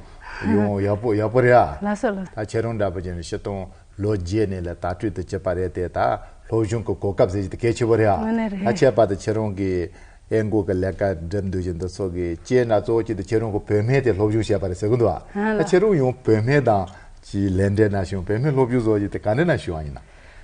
ཡང་ཡག་པོ་ཡག་པོ་རེད་ཨ། ལགས་སོ་ལགས། ད་ཁྱེད་རང་འདྲ་པོ་ཅན་ནི་སྤྱིར་བཏང་ལོ་རྒྱས་ནས་ལ་དྭ་ཕྲུག་ཏུ་སྐྱེས་པ་རེད་དེ་ད་སློབ་སྦྱོང་གི་གོ་སྐབས་ཟེར་གྱི་དེ་གལ་ཆེ་བོ་རེད་ཨ། དངོས་གནས་རེད། ད་ཁྱད་པར་དུ་ཁྱེད་རང་གིས་ཨེ་འགོ་གི་ལས་ཀ་སྒྲུབ་འདུག་བཞིན་དུ་ཚོགས་ཀྱི་སྐྱེས་ན་གཙོ་བོ་གཅིག་ཏུ་ཁྱེད་རང་གི་བུད་མེད་དེ་སློབ་སྦྱོང་བྱས་པ་རེད་ཟེར་གི་འདུག་ཨ། ད་ཁྱེད་རང་ཡང་བུད་མེད་དང་གི་ལས་འབྲེལ་ན་བྱུང་བུད་མེད་སློབ་སྦྱོང་བཟོ་རྒྱུ་དེ་ག་འདྲ་ན་བྱུང་བ་ཡིན་ན།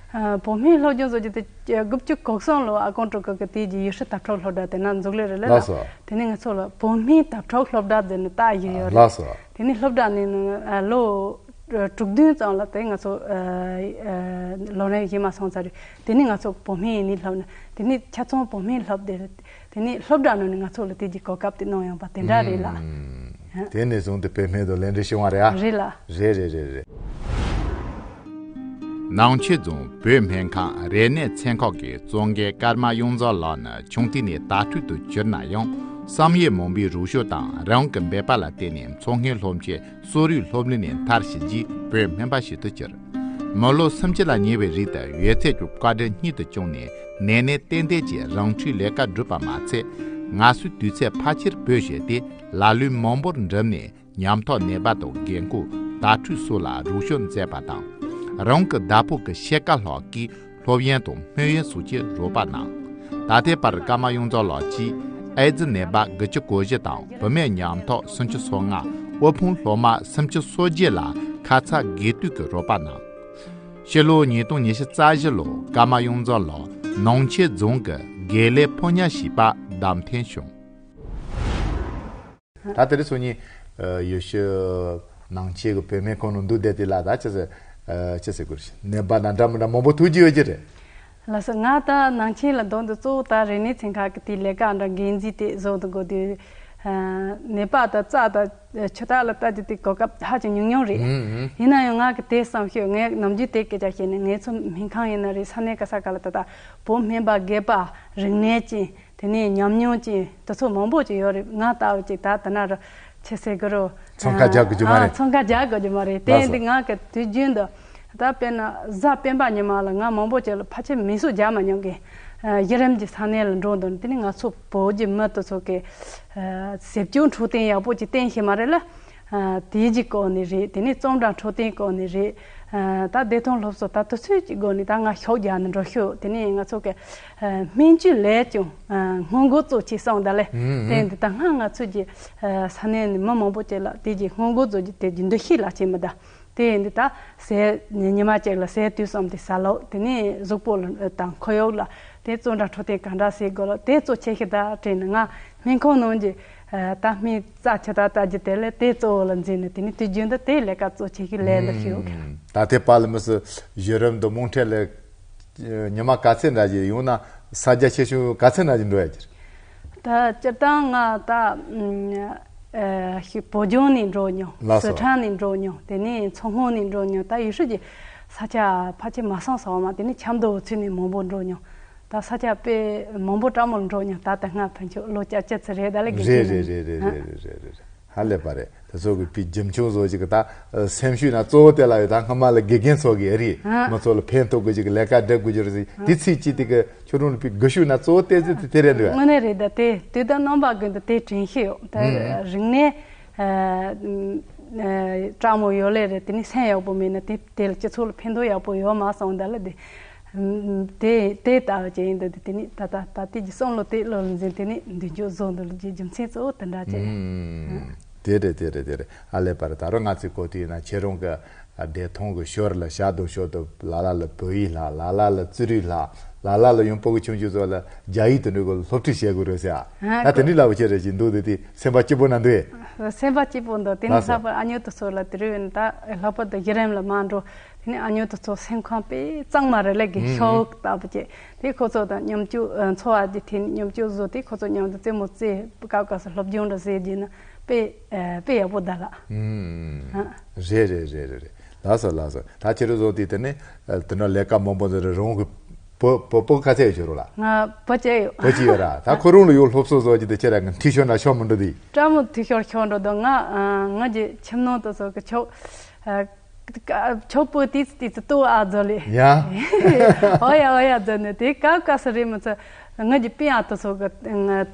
ཨ། བུད་མེད་སློབ་སྦྱོང་བཟོ་རྒྱུ་དེ་དགུ་བཅུ་གོ་གསུམ་ལོ་ཨ་ཀོང་ཀྲུའུ་ཀུ་གི་དེ་གི་ཡུལ་ཤུལ་དྭ་ཕྲུག་སློབ་གྲྭ་དེ་ན་འཛུགས་ལས་རེད་ལ། ལགས་སོ། དེ་ནས་ང་ཚོ་ལ་བུད་མེད་དྭ་ཕྲུག་སློབ་གྲྭ་ཟེར་ནས་ད་ཡི་ཡོད་རེད། ལགས་སོ། དེ་ནས་སློབ་གྲྭ་ནས་ནི་ཨ་ལོ་དྲུག་བདུན་ཙམ་ལ་དེ་ང་ཚོ་ཨ་ཨ་ལོ་རན་བཞི་མ་སོང་ཚར་རེད། དེ་ནས་ང་ཚོ་བུད་མེད་ཡིན་ནི་སློབ་ནས་དེ་ནས་ཆ་ཚང་བུད་མེད་སློབ་དེ་རེད། དེ་ནས་སློབ་གྲྭ་ནང་ནས་ང་ཚོ་ལ་དེ་གི་གོ་སྐབས་དེ་གནང་ཡོང་པ་དེ་འདྲ་རེད་ལ། ཨུམ། དེ་ནས་བཟུང་སྟེ་བུད་མེད་དང་ལས་འབྲེལ་བྱུང་བ་རེད་ཨ། རེད་ལ། རེད་རེད་རེད་རེད། ནང་ཆེན་རྫོང་བོད་སྨན་ཁང་རིག་གནས་ཚན་ཁག་གི་གཙོ་འགན་ཀརྨ་གཡང་འཛོམས་ལགས་ནི་ཆུང་དུས་ནས་དྭ་ཕྲུག་ཏུ་གྱུར་ན་ཡང་བསམ་ཡས་མུན་པའི་རུ་ཤོ་དང་རང་གི་འབད་པ་ལ་བརྟེན་ནས་མཚོ་སྔོན་སློབ་ཆེན་གསོ་རིག་སློབ་གླིང་ནས་མཐར་ཕྱིན་རྗེས་བོད་སྨན་པ་ཞིག་ཏུ་གྱུར། མི་ལོ་སུམ་ཅུ་ལ་ཉེ་བའི་རིང་དུ་ཡོད་ཚད་ཀྱི་བཀའ་དྲིན་སྙིང་དུ་བཅངས་ནས་ནན་ནན་ཏན་ཏན་གྱིས་རང་འཁྲིའི་ལས་ཀ་བསྒྲུབས་པ་མ་ཚད། ང་ཚོའི་དུས་ཚོད་ཕལ་ཆེར་བོད་གཞས་ཏེ་ལ་ལུས་མང་པོར་འགྲིམས་ནས་ཉམ་ཐག་ནད་པ་དང་རྒན་འཁོགས་དྭ་ཕྲུག་སོགས་ལ་རོགས་སྐྱོར་མཛད་པ་དང་། རང་གི་བདག་པོ་གི་ཤེལ་དཀར་ལགས་ཀྱིས་སློབ་ཡོན་དང་སྨན་ཡོན་སོགས་ཀྱི་རོགས་པ་གནང་། ད་ལྟའི་བར་ཀརྨ་གཡང་འཛོམས་ལགས་ཀྱིས་ཨེ་ཙི་ནད་པ་དགུ་བཅུ་གོ་བཞི་དང་བུད་མེད་ཉམ་ཐག་སུམ་ཅུ་སོ་ལྔ། དབུལ་ཕོངས་སློབ་མ་སུམ་ཅུ་སོ་བརྒྱད་ལ་ཁ་ཚ་དགོས་གཏུགས་ཀྱི་རོགས་པ་གནང་། ཕྱི་ལོ་ཉིས་སྟོང་ཉི་ཤུ་རྩ་བཞི་ལོར་ཀརྨ་གཡང་འཛོམས་ལགས་ནང་ཆེན་རྫོང་གི་དགེ་ལས་ཕོ་ཉ་ཞེས་པར་བདམས་ཐོན་བྱུང་། ད་དེ་རིང་སང་ཉིན་ཡུལ་ཤུལ་ནང་ཆེན་གྱི་བུད་མེད་ཁང་ནང་འདུག་བསྡད་དེ་ལ་ད་ཅི་ཟེར་ཅི་ཟེར་དགོས་རེད། ནད་པ་དང་འདྲ་མི་འདྲ་མང་པོ་ཐུག་རྒྱུ་ཡོད་ཀྱི་རེད། ལགས་སོ། ང་ད་ནང་ཆེན་ལ་སྡོད་འདི་གཙོ་བོ་ད་རིག་གནས་ཚན་ཁག་གི་དེའི་ལས་ཀ་འདྲ་འགན་འཛིན་དེ་བཟོ་འདུག་དགོས་དུས་ནད་པ་དང་རྩ་དང་ཆུ་རྟགས་ལ་ལྟ་རྒྱུ་དེ་གོ་སྐབས་ཧ་ཅང་ཉུང་ཉུང་རེད། ཡིན་ན་ཡང་ང་གི་དེ་བསམ་ཤེས་ངས་ནམ་རྒྱུན་དེ་སྐད་ཆ་བཤད་ནས་ངས་ཚོ་སྨན་ཁང་ཡིན་ན་རེད་ས་གནས་ག་ས་ག་ལ་ད་ལྟ་བོད་སྨན་པ་དགོས་པ་རིག་གནས་ཅན། དེ་ནས་ཉམས་མྱོང་ཅན་དེ་ཚོ་མང་པོ་ཅིག་ཡོད་རེད། ང་ལྟ་བུ་ཅིག་ད་དེ་ན་རུ་ཆེ་སེ་གི་རུ་འཚང་ཁ་རྒྱག་དགོས་རྒྱུ་མ་རེད། འཚང་ཁ་རྒྱག་དགོས་རྒྱུ་མ་རེད། དེ་ཡིན་དུས་ང་གི་དུས་རྒྱུན་དུ་ད་དཔེར་ན་གཟའ་སྤེན་པ་ཉི་མ་ལ་ང་མང་པོ་ཅིག་ལ་ཕལ་ཆེར་མིང་སྲུང་རྒྱག་མ་མྱོང་གི་གཞི་རིམ་གྱི་ས་གནས་ལ་འགྲོ་འདུག་དེ་ནས་ང་ཚོ་བོད་ཀྱི་མི་དེ་ཚོ་གི་ཟབ་སྦྱོང་འཕྲོད་བསྟེན་ཡག་པོ་ཅིག་བསྟན་ཤེས་མ་རེད་ལ། དེའི་གི་སྐོར་ནས་རེད། དེ་ནས་རྩོམ་འབྲི་འཕྲོད་བསྟེན་སྐོར་ནས་རེད། ད་བདེ་ཐང་སློབ་གསོ་ད་དུས་ཚོད་ཀྱི་སྒོ་ནས་ད་ང་ཤོག་རྒྱག་ནས་འགྲོ་ཤོག་དེ་ནས་ང་ཚོ་གི་སྨན་བཅོས་ལས་ཀྱང་སྔོན་འགོག་གཙོ་ཆེ་སོང་ད་ལས། དེ་འདི་ད་སྔ་ང་ཚོ་གི་ས་གནས་ནས་མི་མང་པོ་ཅིག་ལ་དེ་གི་སྔོན་འགོག་བཟོ་རྒྱུ་དེ་གི་འདུ་ཤེས་ལ་བྱེད་མི་ད། དེ་འདི་ད་ཟས་ཉི་མ་གཅིག་ལ་ཟས་དུས་གསུམ་དེ་ཟ་ལོ། དེ་ནས་གཟུགས་པོ་ལ་དང་ཁོར་ཡུག་ལ་དེ་གཙོ་འདྲ་འཕྲོད་བསྟེན་ག་འདྲ་བྱེད་དགོས་ལ་དེ་གཙོ་ཆེ་ཤོས་ད་དྲན་ནས་ང་སྨན་ཁང་ནང་གི་ད་སྨན་རྩ་ཆུ་ད་ལྟ་རྒྱུ་དེ་ལས་དེ་གཙོ་བོ་ལ་འཛིན་ནས་དེ་ནས་དུས་རྒྱུན་དུ་དེ་ལས་ཀ་གཙོ་ཆེ་ཤོས་ལས་འདི་ཤེས་ཡོད་གི། ད་ལྟའི་བར་ལ་མི་སུ་གཞི་རིམ་དུ་རྨོངས་ཁྲེལ་ལས་ཉི་མ་ག་ཚད་འདྲ་ཞིག་ཡོང་ན་ས་རྒྱ་ཆེ་ཆུང་ག་ཚད་འདྲ་ཞིག་འགྲོ་ཡ་གི་རེད། ད་སྤྱིར་བཏང་ང་ད་ཨ་ཤི་བོད་ལྗོངས་ནས་འགྲོ་མྱོང་། ལགས་སོ། སི་ཁྲོན་ནས་འགྲོ་མྱོང་། དེ་ནས་མཚོ་སྔོན་ནས་འགྲོ་མྱོང་། ད་ཡུལ་ཤུལ་གྱི་ས་ཆ་ཕལ་ཆེར་མ་སོང་ས་བ་མ་དེ་ནས་ཆབ་མདོ་བོ་ཚུད་ནས་མང་པོ་འགྲོ་མྱོང་། ད་ས་ཆ་དཔེ་མང་པོ་བཀྲ་མོལ་འགྲོ་མྱོང་། ད་ལྟ་སྔ་ཕན་ཆོད་ལོ་བཅོ་བརྒྱད་ཙམ་རེད། ད་ལས་དགེ་རྒན་རེད་རེད་རེད་རེད་རེད་རེད་རེད། ཧ་ལས་པ་རེད། དེ་ཚོ་གི་པི་རྒྱུ་མཆོང་བཟོ་ཅིག་གི་ད་སེམས་ཤུགས་ན་གཙོ་བོ་དེ་ལ་ཡོད། ད་སྔ་མ་ལ་དགེ་རྒན་ཚོ་གི་ཨེ་རེད། ཧ། མི་ཚོ་ལ་ཕན་ཐོགས་དགོས་ཅིག་གི་ལས་ཀ་སྒྲུབ་དགོས་ཅིག་རེད། དེ་ཚིག་ཅིག་དེ་གི་ཁྱོད་རང་ལ་པི་དགུ་ཤུགས་ན་གཙོ་བོ་དེ་ཚོ་དེ་རེད་འདུག་དངོས་གནས་རེད། ད་དེ་དུས་དང་རྣམ་པ་ཀུན་ཏུ་དེ་དྲན་ཤེས་ཡོད། ད་ཧུམ། རིག་གནས་ཨ་ཨ་དྲང་མོ་ཡོད་ལེ་རེད། དེ་ནི་སེམས་ཡག་པོ་མེད་ན་དེ་དེ་ལ་སྤྱི་ཚོགས་ལ་ཕན་ཐོགས་ཡག་པོ་ཡོད་མ་སོང་ད་ལ་དེ། དེ་དེ་ལྟ་བུ་ཅིག་ཡིན་འདུག་དེ་ནི་ད་ལྟ་ད་ལྟའི་གི་བསམ་བློ་དེ་བློ་ལ་འཛིན། དེ་ནི་མདུན་སྐྱོད་བཟོ་འདུག་ལ་རྒྱུ་རྒྱུ་མཚན་གཙོ་བོ་དེ་འདྲ་ཅིག་རེད། ཨུམ། དེ་རེད། དེ་རེད། དེ་རེད། ཨ་ལས་པར་ད་རུང་ང་ཚོའི་གོ་དུས་ཡིན་ན་ཁྱེད་རང་གི་བདེ་ཐང་གི་ཞོར་ལ་ཞག་དང་ཞོར་དུ་ལ་ལ་ལ་བོད་ཡིག་ལྷག་ལ་ལ་ལ་བརྩི་རིག་ལྷག་ལ་ལ་ལ་ཡང་ཕྲུ་གུ་ཆུང་ཆུང་ཚོ་ལ་རྒྱ་ཡིག་དེ་འདྲ་གི་སློབ་ཁྲིད་བྱེད་དགོས་རེད་ཟེར། ཨ་ད་དེ་འདྲའི་ལབ་བྱེད་རེད་ཅིག་འདུག་དེ་དེ་སེམས་པ་སྐྱིད་པོ་ན་འདུག་ཨེ། སེམས་པ་སྐྱིད་པོ་འདུག་དེ་ནི་ལགས་སོ། ལྷག་པར་ཨ་ཉོ་དེ་ཚོ་ལ་དེ་རིང་ཡིན་ད་ལྷག་པར་དུ་གཞི་རིམ་ལ་མ་འགྲོ། དེ་ནས་ཨ་ཉོ་དེ་ཚོ་སེམས་ཁམས་དཔེ་གཙང་མ་རེད་ལས་ཀྱི་ཧུམ་ཤོག་ལྟ་བུ་བྱས། དེ་ཁོ་ཚོ་དང་མཉམ་སྤྱོད་ཨ་འཚོ་བ་དེ་དེ་མཉམ་སྤྱོད་བཟོ་དེ་ཁོ་ཚོ་མཉམ་དུ་རྩེད་མོ་རྩེ་སྐབས་སྐབས་སུ་སློབ་སྦྱོང་འདྲ་བྱེད་རྒྱུ་ན་དཔེ་ཨ་དཔེ་ཡག་པོ་གདའ་ལགས། ཧུམ། ཨ། རེད་རེད་རེད་རེད་རེད། ལགས་སོ་ལགས་སོ། ད་ཁྱེད་རང་ཚོ་དེ་དེ་ནས་ཨ་དེ་འདྲ་ལས་ཀ་མང་པོ་འདི་རང་གི་བུ་བུ་བུ་ག་ཚད་ཡོད་ཁྱོད་རང་ལ། ང་བུ་གཅིག་ཡོད། བུ་གཅིག་ཡོད་ར། ད་ཁོ་རང་ལ་ཡོད་སློབ་གསོ་བཟོ་རྒྱུ་དེ་ཁྱེད་རང་གི་འཐུས་ཤོར་ན་ཤོར་མི་འགྲོ་དེ། ཀྲ་མོ་འཐུས་ཤོར་ཤོར་འགྲོ་དོ། ང་ཨ་ང་གི་ཁྱིམ་ནང་དུ་ཚོ་གི་ཆོག་ཨ། ཆོག་པོ་ཏིས་ཏིས་ཏོ་ཨ་ཛོ་ལེ། ཡ། ཨོ་ཡ་ཨོ་ཡ་ཛོ་ནེ་དེ་ཀ་ཀ་ས་རེ་མ་ཚ་ང་གི་པི་ཨ་ཏོ་སོ་ག་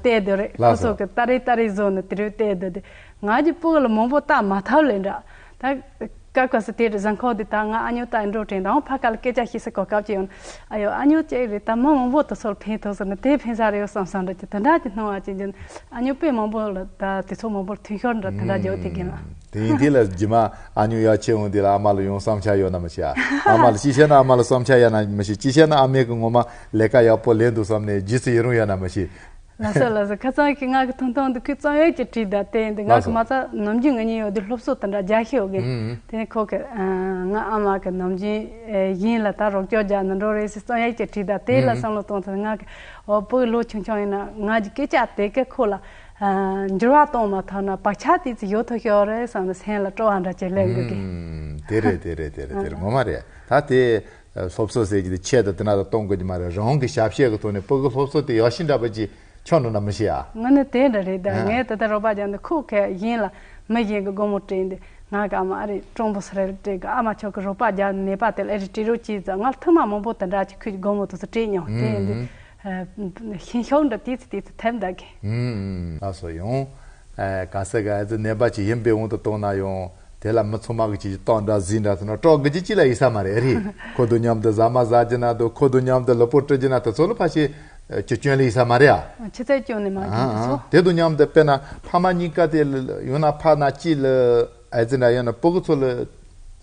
ཏེ་དེ་རེ། ལགས་སོ། ཁོ་སོ་ག་ཏ་རེ་ཏ་རེ་ཛོ་ནེ་དེ་རེ་ཏེ་དེ་དེ་ང་གི་པོ་ལ་མང་པོ་ལྟ་མ་ཐབས་ལེ་འདྲ། ད་ཀ་ཀ་ས་དེ་རེ་ཟང་ཁོ་དེ་ད་ང་ཨ་ཉོ་ཏ་འགྲོ་དྲན་དང་ཕ་ཀ་ལ་སྐད་ཆ་ཤི་ས་གོ་སྐབས་ཅི་ཡོང་། ཨ་ཡོ་ཨ་ཉོ་ཅེ་རེ་ད་མ་མང་པོ་ཏོ་སོ་ལ་ཕན་ཐོག་སོ་ན་དེ་ཕན་ས་རེ་ཡོ་བསམ་བསམ་འདྲ་ཅི་དེ་འདྲ་ཅི་སྣང་བ་ཅི་འཇོན། ཨ་ཉོ་པས་མང་པོ་ལ་ད་དེ་ཚོ་མང་པོར་མཐུན་ཤོར་འདྲ་དེ་འདྲ་རྒྱག་དེ་གིན་ལ། དེ་ཡིན་དེ་ལ་རྗེས་མ་ཨ་ཉོ་ཡ་ཆེ་འོང་དེ་ལ་ཨ་མ་ལ་ཡོང་བསམ་འཆར་ཡོད་ན་མི་ཤེས་ཨ། ཨ་མ་ལ་ཅི་བཤད་ན་ཨ་མ་ལ་བསམ་འཆར་ཡོད་ན་མི་ཤེས། ཅི་བཤད་ན་ཨ་མས་གི་ངོ་མ་ལས་ཀ་ཡག་པོ་ལས་འདུག་བསམ་ནས་རྗེས་སུ་ཡི་རང་ཡོད་ན་མི་ཤེས། ལགས་སོ་ལགས་སོ། ཁ་སང་གི་ང་གི་ཐུང་ཐུང་འདི་ཁོས་རྩོམ་ཡིག་ཅིག་བྲིས་ད་དེ་འདི་ང་གི་མ་རྩ་ནམ་རྒྱུན་ང་གཉིས་ཡོད་དུས་སློབ་གསོ་དེ་འདྲ་རྒྱག་ཤེས་ཡོད་གི། ཨུ་ཨུ། དེ་ནས་ཁོ་གི་ཨ་ང་ཨ་མ་གི་ནམ་རྒྱུན་ཨེ་ཡིན་ལ་ད་རོགས་སྐྱོར་རྒྱག་ནི་འགྲོ་རེད་ཟེར་རྩོམ་ཡིག་ཅིག་བྲིས་ད་དེ་ལ་བསམ་བློ་གཏོང་ཚར། ང་གི་འོ་བུ་ལོ་ཆུང་ཆུང་ཡིན་ན་ང་གི་སྐད་ཆ་དེ་གི་ཁོ་ལ་ཨ་འགྱུར་བ་གཏོང་མ་ཐུབ་ན་བག་ཆགས་དེ་ཚོ་ཡོད་ཐུབ་ཤོག་རེད་བསམ་ནས་སེམས་ལ་སྤྲོ་བ་འདྲ་ཅིག་སླེབས་འདུག་གི། ཨུམ། དེ་རེད་དེ་རེད་དེ་རེད་དེ་རེད། ངོ་མ་རེད། ད་དེ་སློབ་གསོ་ཟེར་གྱི་དེ་ཆེད་དུ་དེ་ན་ད་གཏོང་དགོས་ཀྱི་མ་རེད། རང་གི་ཞབས་ཕྱི་གི་ཐོག་ནས་ཕྲུ་གུ་སློབ་གསོ་དེ་ཡག་ཤོས་འདྲ་པོ་ཅིག་ཆགས་འགྲོ་ན་མི་ཤེས་ཨ། ང་ནི་དེ་འདྲ་རེད་ད། ཨ། ངས་ད་ལྟ་རོགས་པ་རྒྱག་འདི་ཁོ་གས་ཡིན་ལ་མི་གཞན་གྱི་སྒོར་མོ་སྤྲད་འདི་ང་གི་ཨ་མ་ཨ་རེ་ཀྲུང་པོ་སི་རེ་སྤྲད་གི་ཨ་མ་ཆོག་གི་རོགས་པ་རྒྱག་ནད་པ་དེ་ལ་ཨེ་རེ་སྤྲད་རོགས་གྱིས་ཙང་ང་ལ་ཐུག་མ་མང་པོ་དེ་འདྲ་ཅིག་ཁོས་ཀྱི་སྒོར་མོ་དེ་ཚོ་སྤྲད་མྱོང་དེ་འདི། ཨ། ཤིང་ཤོག་འདྲ་དེ་ཚོ་དེ་ཚོ་ཐེབས་འདུག་གི། ཨུམ། ལགས་སོ། ཡང་ཨ་ག་ས་ག་ཨ་ཙི་ནད་པ་ཅིག་ཡིན་པའི་དབང་དུ་བཏང་ན་ཡང་དེ་ལ་མི་ཚང་མ་གི་ཅིག་ཏོག་འདྲ་ཟིན་འདྲ་ཟེར་ན་སྐྲག་གི་ཅིག་ཅི་ལ་ཡིན་ས་མ་རེད། ཨ་རེད། ཁོ་དང་མཉམ་དུ་ཟ་མ་ཟ་རྒྱུ་ན་དང་ཁོ་དང་མཉམ་དུ་ལུས་པོ་བཀྲུ་རྒྱུ་ན་དེ་ཚོ་ལ་ཕ་ཤེ་ཅི་སྐྱོན་ལ་ཡིན་ས་མ་རེད་ཨ། ཨ། ཆི་ཚད་སྐྱོན་ནས་མ་སྐྱོན་དེ་ཚོ། ཨ། དེ་དང་མཉམ་དུ་དཔེར་ན་ཕ་མ་གཉིས་ཀ་དེ་ཡང་ན་ཕ་ན་གཅིག་ལ་ཨ་ཙི་འདྲ་ཡང་ན་ཕྲུ་གུ་ཚོ་ལ་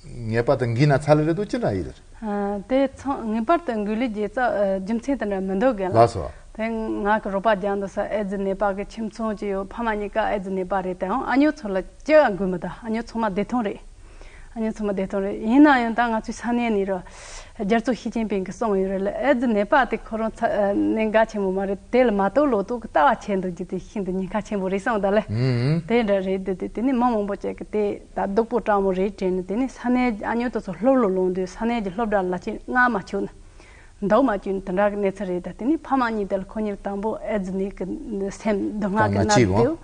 ངེས་པར་དུ་འགོས་ན་ཚར་ལེ་རེད་དོ་ཅི་འདྲ་ཡིན་རེད། ཨ། དེ་ཚང་ངེས་པར་དུ་འགོས་ལེ་རྒྱུ་རྩ་ཨ་རྒྱུ་མཚན་དེ་འདྲ་མི་འདུག་གི་ལ། ལགས་སོ། དེ་ང་གི་རོགས་པ་རྒྱག་འདུག་ས་ཨེ་ཙི་ནད་པ་གི་ཁྱིམ་ཚང་ཅིག་ཡོད། ཕ་མ་གཉིས་ཀ་ཨེ་ཙི་ནད་པ་རེད་དེའང་ཨ་ཉོ་ཚོ་ལ་ཅི་ཡང་འགོས་མི་ད། ཨ་ཉོ་ཚང་མ་བདེ་ཐང་རེད། ཨ་ཉོ་ཚང་མ་བདེ་ཐང་རེད། ཡིན་ན་ཡང་ད་ང་ཚོའི་ས་གནས་ནས་ར་རྒྱལ་གཙོ་ཞི་ཅིན་ཕིང་གིས་གསུངས་ཡོད་རེད་ལ། ཨེ་ཙི་ནད་པ་དེ་ཁོ་རང་ཚ་ཨ་ནད་འགག་ཆེན་པོ་མ་རེད། དེ་ལ་མ་གཏོགས་ལོ་ཏོག་གི་ལྟ་བ་བྱེད་འདུག་རྒྱུ་དེ་ཤིན་ཏུ་ཉེན་ཁ་ཆེན་པོ་རེད་གསུངས་ད་ལེ། ཨུ་ཨུ། དེ་འདྲ་རེད་དེ་དེ་དེ་ནི་མི་མང་པོ་ཅིག་གིས་དེ་ད་སྡུག་པོ་སྤྲང་མོ་རེད་དྲན་ནས་དེ་ནི་ས་གནས་ཨ་ཉོ་དེ་ཚོ་སློབ་ལོ་ལོང་དུས་ས་གནས་ཀྱི་སློབ་གྲྭ་ལ་ཅིག་མངགས་མ་བཅུག་ན། འདུག་མ་བཅུག་ན་དེ་འདྲ་གི་གནས་ཚུལ་རེད་ད། དེ་ནི་ཕ་མ་གཉིས་དེ་ལ་ཁོ་གཉིས་ལ་དང་པོ་ཨེ་ཙི་ནད་ཀྱི་སེམས་སྡུག་བསྔལ་གྱི་མནར་དེའོ།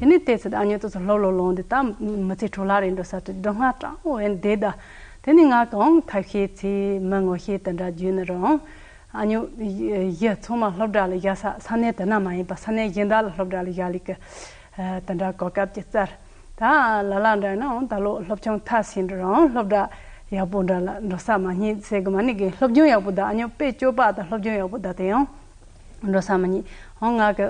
དེ་ནི་དེ་ཚེ་ཨ་ཉོ་དེ་ཚོ་སློབ་ལོ་ལོང་དེ་ད་མི་ཚེ་འཕྲོ་བརླག་རེད་འགྲོ་ས་དེ་སྡུག་བསྔལ་སྤྲང་བོ་ཡིན་དེ་ད། དེ་ནི་ང་གང་ཐབས་ཤེས་ཚེ་མི་ངོ་ཤེས་དེ་འདྲ་བརྒྱུད་ནི་རུང་། ཨ་ཉོ་ཡི་ཚང་མ་སློབ་གྲྭ་ལ་བཞག་ས་ས་གནས་དེ་ན་མ་ཡིན་པ་ས་གནས་གཞན་དག་ལ་སློབ་གྲྭ་ལ་བཞག་ལས་ཀི་དེ་འདྲ་གོ་སྐབས་ཀྱི་བཙལ། ད་ལ་ལ་འདྲ་ན་ད་ལོ་སློབ་ཆུང་མཐར་ཕྱིན་འགྲོ་རང་སློབ་གྲྭ་ཡག་པོ་འདྲ་ལ་འགྲོ་ས་མ་རྙེད་ཟེར་གི་མ་ནི་གི་སློབ་སྦྱོང་ཡག་པོ་ད་ཨ་ཉོ་དཔེ་སྤྱོད་པ་ད་སློབ་སྦྱོང་ཡག་པོ་ད་དེ་ཡང་འགྲོ་ས་མ་རྙེད། ཧོང་ང་གི་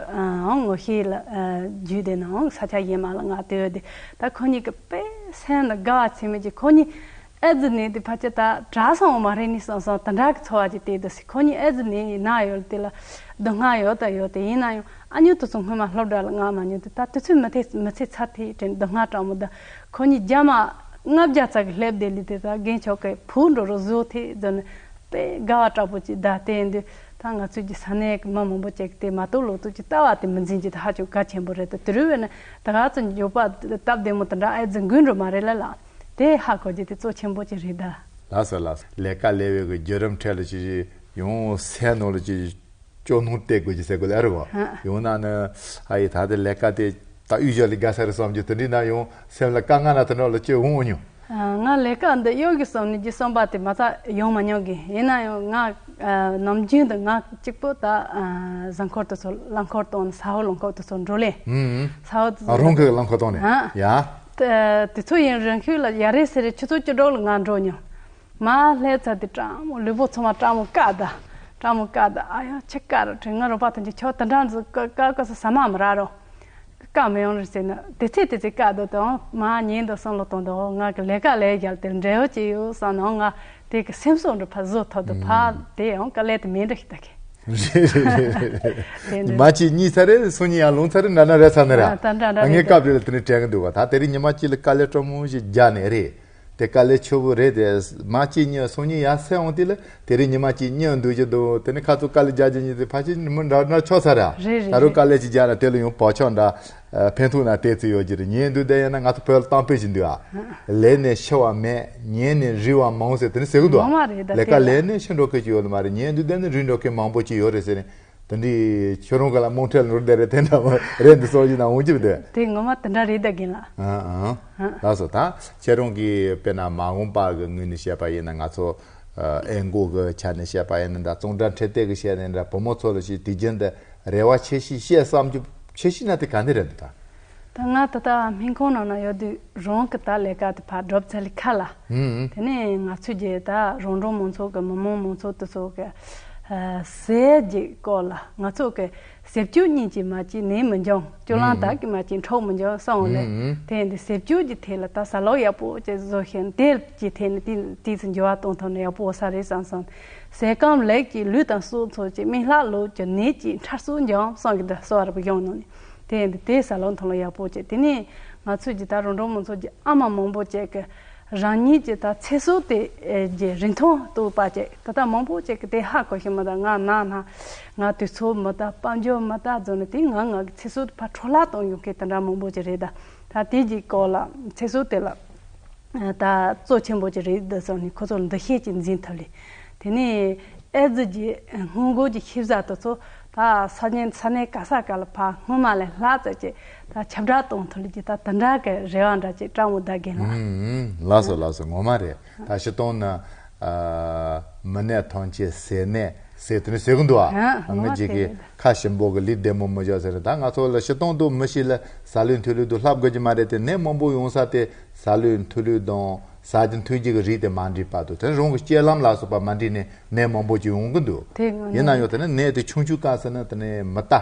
ཧོང་ངོ་ཤེས་ལ་རྒྱུད་དེ་ན་ཧོང་ས་ཆ་ཡེ་མ་ལ་ང་དེ་ཡོད་དེ་ད་ཁོ་གཉིས་ཀྱི་དཔེ་སེམས་ལ་དགའ་བ་ཚིམ་མེད་ཀྱི་ཁོ་གཉིས། ཨེ་ཙི་ནད་དེ་ཕལ་ཆེར་ད་དྲག་སོང་བ་མ་རེད་ནི་བསམ་སོང་། དེ་འདྲ་གི་ཚོར་བ་ཅིག་སྟེར་འདུག་སི་ཁོ་གཉིས་ཨེ་ཙི་ནད་ཡིན་ན་ཡོད་དེ་ལ་སྡུག་བསྔལ་ཡོད་དང་ཡོད་དེ་ཡིན་ན་ཡང་ཨ་ཉོ་དེ་ཚོ་སྔོན་མ་སློབ་གྲྭ་ལ་མངགས་མ་མྱོང་དེ་ད་དུས་ཚོད་མི་ཐེ་མི་ཚེ་ཚར་ཐེ་དྲན་སྡུག་བསྔལ་དྲག་མོ་ད་ཁོ་གཉིས་རྒྱ་མ་ལྔ་བརྒྱ་ཙམ་གི་སླེབས་བསྡད་ལི་དེ་ད་རྒན་ཆོག་གི་བུ་འགྲོ་རུ་བཟོ་ཐེ་ཟེར་ནས་དཔེ་དགའ་བ་དྲག་པོ་ཅིག་ད་བསྟན་དུས་ད་ང་ཚོའི་གི་ས་གནས་གི་མི་མང་པོ་ཅིག་དེ་མ་གཏོགས་ལོ་ཏོག་ཅིག་ལྟ་བ་དེ་མི་འཛིན་གྱི་ད་ཧ་ཅང་གལ་ཆེན་པོ་རེད། ད་དེ་རུ་བས་ན་ད་ག་ཚོད་མགྱོགས་པ་སྟབས་བདེ་མོ་དེ་འདྲ་ཨེ་ཙི་འགོས་འགྲོ་མ་རེད་ལ་ལ། དེ་ཧ་གོ་རྒྱུ་དེ་གཙོ་ཆེན་པོ་ཅིག་རེད་ད། ལགས་སོ་ལགས་སོ། ལས་ཀ་ལས་བའི་གི་བརྒྱུད་རིམ་ཁྲོད་ལ་ཅིག་ཡང་སེམས་ནང་ལ་ཅིག་སྐྱོ་སྣང་སྟེར་དགོས་ཀྱི་ཟེར་དགོས་ལ་རེད་བ། ཧ། ཡང་ན་ནི་ཨ་ཡི་ད་ལྟ་ལས་ཀ་དེ་ ད་གཡུས་གཞོགས་ལས་དགའ་ས་རེད་བསམ་གྱི། དེ་འདྲའི་ན་ཡང་སེམས་ལ་དཀའ་ངལ་ན་དེ་འདྲ་ལ་སྐྱེ་འོང་འོང་མྱོང་། ང་ལས་ཀ་འདི་གཡོ་གི་བསམ་ནས་ཀྱི་བསམ་པ་དེ་མ་ཚད་ཡོང་མ་མྱོང་གི། ཡིན་ན་ཡང་ང་ནམ་རྒྱུན་དུ་ང་གཅིག་པོ་ད་གཟའ་འཁོར་དེ་ཚོ་རླངས་འཁོར་གཏོང་ནས་ས་འོག་རླངས་འཁོར་དེ་ཚོ་འགྲོ་ལེ། ཨུམ། ས་འོག་དེ་ཚོ། ཨ། རང་གི་རླངས་འཁོར་གཏོང་ནས། ཨ། ཡ། དེ་དེ་ཚོ་ཡིན་རང་ཤུགས་ལ་ཡ་རེད་ཟེར་རེད། ཆུ་ཚོད་བཅུ་དྲུག་ལ་ང་འགྲོ་མྱོང་། མ་སླེབས་ཚར་དུས་སྤྲང་མོ་ལུས་པོ་ཚང་མ་སྤྲང་མོ་བཀག་ད། སྤྲང་མོ་བཀག་ད། ཨ་ཡ་ཆི་བཀག་ར་དྲན། ང་རོགས་པ་དང་གཅིག་ཁྱོད་དེ་འདྲ་འཛུགས་བཀག་བཀག་བཀག་ས་ཟ་མ་མི་རག་རོ། བཀག་མི་ཡོང་རེད་ཟེར་ན་དེ་ཚེ་དེ་ཚེ་བཀག་འདུག་དང་མ་ཉིན་དུ་བསམ་བློ་གཏོང་དུ་ང་གི་ལས་ཀ་ལས་རྒྱལ་དེར་འབྲས་བུ་ཅི་ཡོད་བསམ་ནའང་ང་དེ་གི་སེམས་གསོ་འདྲ་ཕ་བཟོ་ཐོག་ཏུ་ཕ་དེ་ཡང་དཀའ་ལས་དེ་མིན་འགྲོ་ཞིག་ད་གི། རེད་རེད་རེད་རེད། དེ་འདྲ། མ་གཅིག་གཉིས་ཚར་རེད། སང་ཉིན་ཡང་ལུང་ཚར་རེད། འདྲ་འདྲ་རེད་ཚར་ནི་ར། ཨ། ད་འདྲ་འདྲ་ཨ། ངས་རེད་ད། སྐབས་རེ་ལ་དེ་ནས་དྲན་གི་འདུག་བ། ད་དེ་རིང་ཉི་མ་གཅིག་ལ་དཀའ་ལས་སྤྲོ་མོ་ཞིག་རྒྱག་ནས་རེད། དེ་དཀའ་ལས་ཆེ་བོ་རེད་དེ། མ་གཅིག་གཉིས་སང་ཉིན་ཡར་སེ་འོང་དུས་ལ་དེ་རིང་ཉི་མ་གཅིག་གཉིས་འདུག་གི་འདུག་དེ་ནས་ཁ་ཚུགས་དཀའ་ལས་རྒྱག་རྒྱག་གཉིས་དེ་ཕལ་ཆེར་མི་འདྲ་འདྲ་ཆགས་ཚར་ར། རེད་རེད་ད་རུང་རེད། དཀའ་ལས་ཅིག་རྒྱག་ན་དེ་ལ་ཡང་བག་ཆགས་འདྲ་ཕན་ཐོགས་ན་དེ་ཚོ་ཡོད་ཀྱི་རེད། ཉན་འདུག་བསྡད་ཡིན་ན་ང་ཚོ་བོད་ལ་གཏམ་དཔེ་ཞིག་འདུག་ཨ། ལས་ནས་འཆི་བ་མེད། ཉན་ནས་རིག་པ་མང་ཟེར་དེ་ནི་ཟེར་གི་འདུག་ཨ། ངོ་མ་རེད་ད། ལས་ཀ་དེ་ལས་ལ་ནས་འཆི་འགྲོ་མཁན་ཅིག་ཡོད་ནི་མ་རེད། ཉན་འདུག་བསྡད་ནས་རིག་འགྲོ་མཁན་མང་པོ་ཅིག་ཡོད་རེད་ཟེར་ནས། དེ་འདྲའི་ཁྱོད་རང་ག་ལ་རྨོངས་ཁྲེལ་ནོར་བསྡད་རེད། དེ་འདྲ་མ་རེད་འདུག་སོགས་ཀྱི་ནང་འོང་གི་འདུག་དེ་ངོ་མ་དེ་འདྲ་རེད་ད་རྒན་ལགས། ཨང་ཨང་། ཨང་། ལགས་སོ། ད་ཁྱེད་རང་གིས་དཔེར་ན་མ་འོངས་པ་གི་ངོས་ནས་བཤད་པ་ཡིན་ན། ང་ཚོ་ཨེ་འགོག་གི་ཆ་ནས་བཤད་པ་ཡིན་ན་འདྲ། གཙང་སྦྲ་འཕྲོད་བསྟེན་གི་བཤད་ནས་འདྲ། བུ་མོ་ཚོ་ལ་ཞིག་དུས་རྒྱུན་དུ་རེ་བ་ཆེ་ཤོས་བཤད་བསམ་རྒྱུ་ཆེ་ཤོས་ན་དེ་ག་འདི་རེད་འདུག་ད། ད་ང་ད་ལྟ་སྨན་ཁང་ནང་ན་ཡོད་དུས་རང་གི་ད་ལས་ཀ་དེ་ཕར་སྒྲུབ་ཚར་ལས་ཁ་ལ། ཨང་། དེ་ནས་ང་ཚོའི་རྗེས་ད་རོང་འབྲོག་མང་ཚོགས་ཀྱི་མི་མང་མང་ཚོགས་དེ་ཚོ་གི་ཟས་ཀྱི་སྐོར་ལ་ང་ཚོ་གི་ཟས་བཅུད་གཉིས་ཀྱིས་མ་གཅིག་ནད་མི་འབྱུང་། སྤྱོད་ལམ་དག་གིས་མ་གཅིག་འཕྲོག་མི་འབྱུང་བསམ་འོང་ལས། དེ་འདི་ཟས་བཅུད་ཀྱི་ཐད་ལ་ད་ཟ་ལུགས་ཡག་པོ་ཅིག་བཟོ་ཤེས། དེ་ཀྱི་ཐད་ནས་དེ་དེ་ཚོ་འགྱུར་བ་གཏོང་ཐུབ་ན་ཡག་པོ་ས་རེད་བསམ་སོང་། ཟས་སྐོམ་ལེགས་ཀྱི་ལུས་དང་སྲོག་འཚོ་ཅིག་སྨན་ལྷག་ལུགས་ཀྱི་ནད་ཀྱིས་འཕྲལ་སྲོག་འབྱུང་བསམ་གི་འདི་གསོ་བ་རབ་གཞུང་ནང་ནས། དེ་འདི་དེ་ཟ་ལུགས་མཐོང་ལ་ཡག་པོ་བྱས། དེ་ནས་ང་ཚོས་ཀྱི་ད་རོང་འབྲོག་མང་ཚོགས་ཀྱི་ཨ་མ་མང་པོ་བཅས་ཀྱི་རང་ཉིད་ཀྱི་ད་ཚེ་སྲོག་དེ་ཨེ་ཀྱི་རིན་ཐང་རྟོགས་པ་བཅས། ད་ལྟ་མང་པོ་བཅས་ཀྱི་དེ་ཧ་གོ་ཤེས་མ་ད་ང་ན་ན་ང་དུས་ཚོད་མི་ད་དཔལ་འབྱོར་མི་ད་རྫོགས་ནས་དེ་ང་ང་གི་ཚེ་སྲོག་དེ་ཕར་འཕྲོ་བརླག་གཏོང་ཡོང་མཁན་དེ་འདྲ་མང་པོ་ཅིག་རེད། ད་ད་དེ་གྱི་སྐོར་ལ་ཚེ་སྲོག་དེ་ལ་ད་གཙོ་ཆེན་པོ་ཅིག་རེད་འདུག་བསམ་ནས་ཁོ་ཚོར་འདུ་ཤེས་ཅིག་འཛིན་ཐུབ་ལེ། དེ་ནས་ཨེ་ཙི་ཀྱི་སྔོན་འགོག་གི་ཤེས་བྱ་དེ་ཚོ་ད་ས་གནས་ས་གནས་ག་ས་ག་ལ་ཕར་སྔོན་མ་ལས་ལྷག་ཙམ་ཅིག་ད་ཁྱབ་བསྒྲགས་གཏོང་ཐུབ་ལེ་ཀྱི་ད་དེ་འདྲ་གི་རེ་བ་འདྲ་ཅིག་བཀྲམ་འོང་ད་རྒན་ལགས། ཨུམ། ལགས་སོ་ལགས་སོ། ངོ་མ་རེད། ད་སྤྱིར་བཏང་ན་ཨ་མི་ནད་ཐམས་ཅད་ཟས་ནད་ཟེར་དེ་ནས་ཟེར་གི་འདུག་ཨ། ཨ་ངོ་མ་ངེད་ཅིག་དེ་གིས་རེད། ཁ་ཞིམ་པོ་གི་ལུས་བདེ་མོ་མི་འཇོག་ཟེར། ད་ང་ཚོ་ལ་སྤྱིར་བཏང་དུ་མི་ཞིག་ལ་ཟ་ལུགས་འཐུང་ལུགས་དུ་ལྷབ་དགོས་ཀྱི་མ་རེད་དེ། ནད་མང་པོ་ཡོང་ས་དེ་ཟ་ལུགས་འཐུང་ལུགས་དང་ཟ་རྒྱུ་འཐུང་རྒྱུ་གི་རིགས་དེ་མ་འགྲིག་བར་དུ། དེ་རང་གི་སྤྱོད་ལམ་ལ་སོགས་པ་མ་འགྲིག་ནས་ནད་མང་པོ་ཅིག་ཡོང་གི་འདུག་དེ་ངོ་ཡིན་ན་ནས་ཡང་དེ་ནི་ནད་དེ་ཆུང་ཆུང་སྐབས་སུ་ནི་དེ་ནི་མི་ལྟ།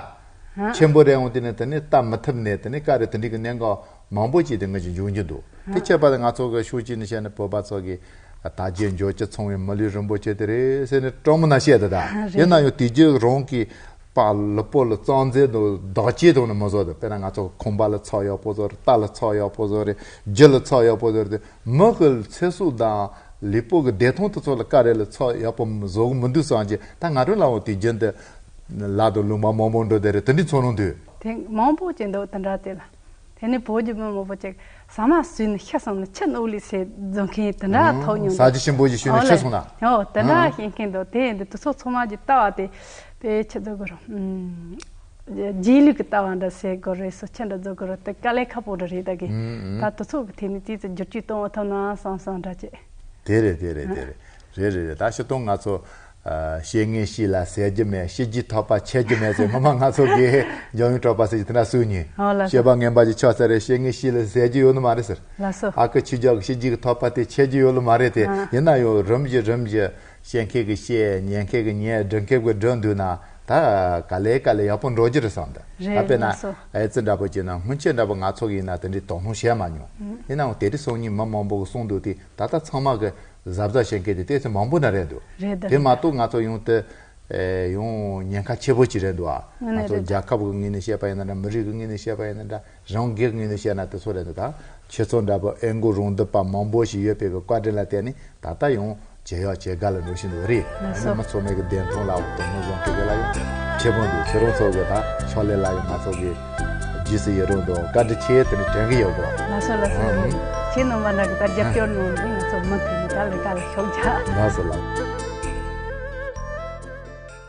ཧ། ཆེན་པོ་རེ་འོང་དེ་ནི་དེ་ནི་ལྟ་མི་ཐུབ་ནས་དེ་ནི་ག་རེ་དེ་འགྲིག་གི་གནད་འགག་མང་པོ་ཅིག་དེ་ངེད་ཀྱི་འབྱུང་རྒྱུ་འདུག་དེ་ཁྱད་པར་དུ་ང་ཚོ་གི་ཤོག་ཅིག་ནས་བཤད་ན་བོད་པ་ཚོ་གི་དར་རྒྱས་འབྱོར་རྒྱུ་ཚང་བའི་མི་ལུས་རིན་པོ་ཆེ་དེ་རེད་ཟེར་ནས་སྤྲང་མོ་ན་བཤད་དེ། ད་རེད་ཡིན་ན་ཡང་དུས་རྒྱུན་རང་གི་པ་ལུས་པོ་ལ་གཙང་རྫས་དང་བདག་གཅེས་དང་ནི་མི་བཟོ་དེ། དཔེར་ན་ང་ཚོ་ཁང་པ་ལ་ཚགས་ཡག་པོ་བཟོ་རེད། རྟ་ལ་ཚགས་ཡག་པོ་བཟོ་རེད། རྒྱུ་ལ་ཚགས་ཡག་པོ་བཟོ་རེད། མི་གི་ཚེ་སྲོག་དང་ལུས་པོ་གི་བདེ་ཐང་དེ་ཚོ་ལ་ག་རེ་ལ་ཚགས་ཡག་པོ་བཟོ་གི་མི་འདུག་བསམ་གྱི། ད་ང་རང་ལའང་དུས་རྒྱུན་དུ་ལ་དང་ལུང་པ་མང་པོ་འགྲོ་བསྡད་རེད། དེ་འདྲའི་ཚོར་སྣང་འདུག་དེ་མང་པོ་ཅིག་འདུག་དེ་འདྲ་དེ་ལ། དེ་ནས་བོད་ཀྱི་མི་མང་པོ་ཅིག་ཟ་མ་ཟོས་ནས་ཤི་སོང་ན་ཆུ་ནོར་ལུག་ཟེར་འཛོམས་མཁན་དེ་འདྲ་ཐོག་མྱོང་། ཟ་རྒྱུ་ཞིམ་པོ་ཞིག་ཞུས་ནས་ཤི་སོང་ན། ཨོ་དེ་འདྲ་ཤེས་མཁན་འདུག་དེ་འདི་དུས་ཚོད་ཚང་མ་གྱི་ལྟ་བ་དེ་དཔེ་ཆ་ཚོད་དགོས་རུང་། རྗེས་ལུས་ཀྱི་ལྟ་བ་འདྲ་ཟེར་དགོས་རེད། སོ་ཆ་འདྲ་བཟོ་དགོས་རེད། དེ་དཀའ་ལས་ཁག་པོ་འདྲ་རེད་ད་གི། ད་དུས་ཚོད་ཀྱི་ཐད་ནས་དེ་ཚོ་བསྒྱུར་བཅོས་གཏོང་བ་ཐུབ་ན་བསམ་བསམ་འདྲ་བྱེད། དེ་རེད་དེ་རེད་དེ་རེད། རེད་རེད་རེད། ད་སྤྱིར་བཏང་ང་ཚོ་ཨ་ཤེས་ངན་ཤེས་ལ་ཟས་རྒྱུ་མེད། ཤེས་རྒྱུའི་ཐོད་པ་ཆད་རྒྱུ་མེད་ཟེར་སྔོན་མ་ང་ཚོ་གི་འཇམ་དབྱངས་གྲགས་པ་ཟེར་གྱི་དེ་འདྲ་གསུངས་མྱོང་། ཨོ་ལགས་སོ། སྤྱོད་པ་ངན་པ་ཅིག་ཆགས་ཚར་རེད། ཤེས་ངན་ཤེས་ལ་ཟས་རྒྱུ་ཡོད་ནི་མ་རེད་ཟེར། ལགས་སོ། ཨ་ཁུ་ཁྱོད་ཅག་གི་ཤེས་རྒྱུའི་ཐོད་པ་དེ་ཆད་རྒྱུ་ཡོད་ནི་མ་རེད་དེ། ཨ། ཡིན་ན་ཡང་རིམ་བཞིན་རིམ་བཞིན། བཤད་མཁན་གྱིས་བཤད། ཉན་མཁན་གྱིས་ཉན། སྒྲུབ་མཁན་གྱིས་སྒྲུབ་འདུག་ན་ད་ག་ལེ་ག་ལེ་ཡག་པོ་འགྲོ་རྒྱུ་རེད་བསམ་འདུག་རེད། ད་དཔེར་ན་ལགས་སོ། ཨེ་ཙི་འདྲ་པོ་བྱས་ན་སྔོན་ཆད་འདྲ་པོ་ང་ཚོ་གི་ཡིན་ན་དེ་འདྲའི་དོགས་སྣང་བྱས་མ་མྱོང་། ཨང་། ཡིན་ནའང་དེ་དུས་སང་ཉིན་མི་མང་པོ་གིས་གསུངས་འདུག་དེ་ད་ལྟ་ཚང་མ་གིས་གཟབ་གཟབ་བྱེད་མཁན་དེ་ཏོག་ཙམ་མང་པོ་ན་རེད་འདུག་རེད་ད། དེ་མ་གཏོགས་ང་ཚོ་ཡང་དེ་ཨེ་ཡང་ཉེན་ཁ་ཆེ་པོ་ཅིག་རེད་འདུག་ཨ། ང་ཚོ་རེད་ད། རྒྱལ་ཁབ་ཀྱི་ངོས་ནས་བཤད་པ་ཡིན་ན་འདྲ། མི་རིགས་ཀྱི་ངོས་ནས་བཤད་པ་ཡིན་ན་འདྲ། རང་སྒེར་ངོས་ནས་བཤད་ན་དེ་ཚོ་རེད་འདུག་ད་ཁྱེད་ཚོ་འདྲ་པོ་ཨེ་འགོག་རང་བསྡུས་པ་མང་པོ་ཞིག་ཡོད་པའི་གི་བཀའ་དྲིན་ལ་བརྟེན་ནས་ད་ལྟ་ཡང་ཇེ་ཡག་ཇེ་དགའ་ལ་འགྲོ་བཞིན་འདུག་རེད། ལགས་སོ། མི་ཚང་མས་གི་བདེན་དོན་ལ་འོ་དོ་མི་བཟང་གི་གི་ལ་ཡང་ཁྱེད་ཕོ་འདུག་ཁྱེད་རང་ཚོ་གི་ད་ཕྱག་ལས་ལ་ཡང་ང་ཚོ་གི་རྗེས་སུ་ཡི་རང་དང་བཀའ་དྲིན་ཆེ་དེ་ནི་དྲན་གི་ཡོད་གོ། ལགས་སོ་ལགས་སོ། ཨང་། ཁྱེད་རྣམ་པ་འདྲ་གི་ད་རྒྱབ་སྐྱོར་གནང་ནས་ང་ཚོ་མུ་མཐུད་ནས་ད་ལས་ཀ་ལ་ཤུགས་རྒྱག་ལགས་སོ་ལགས།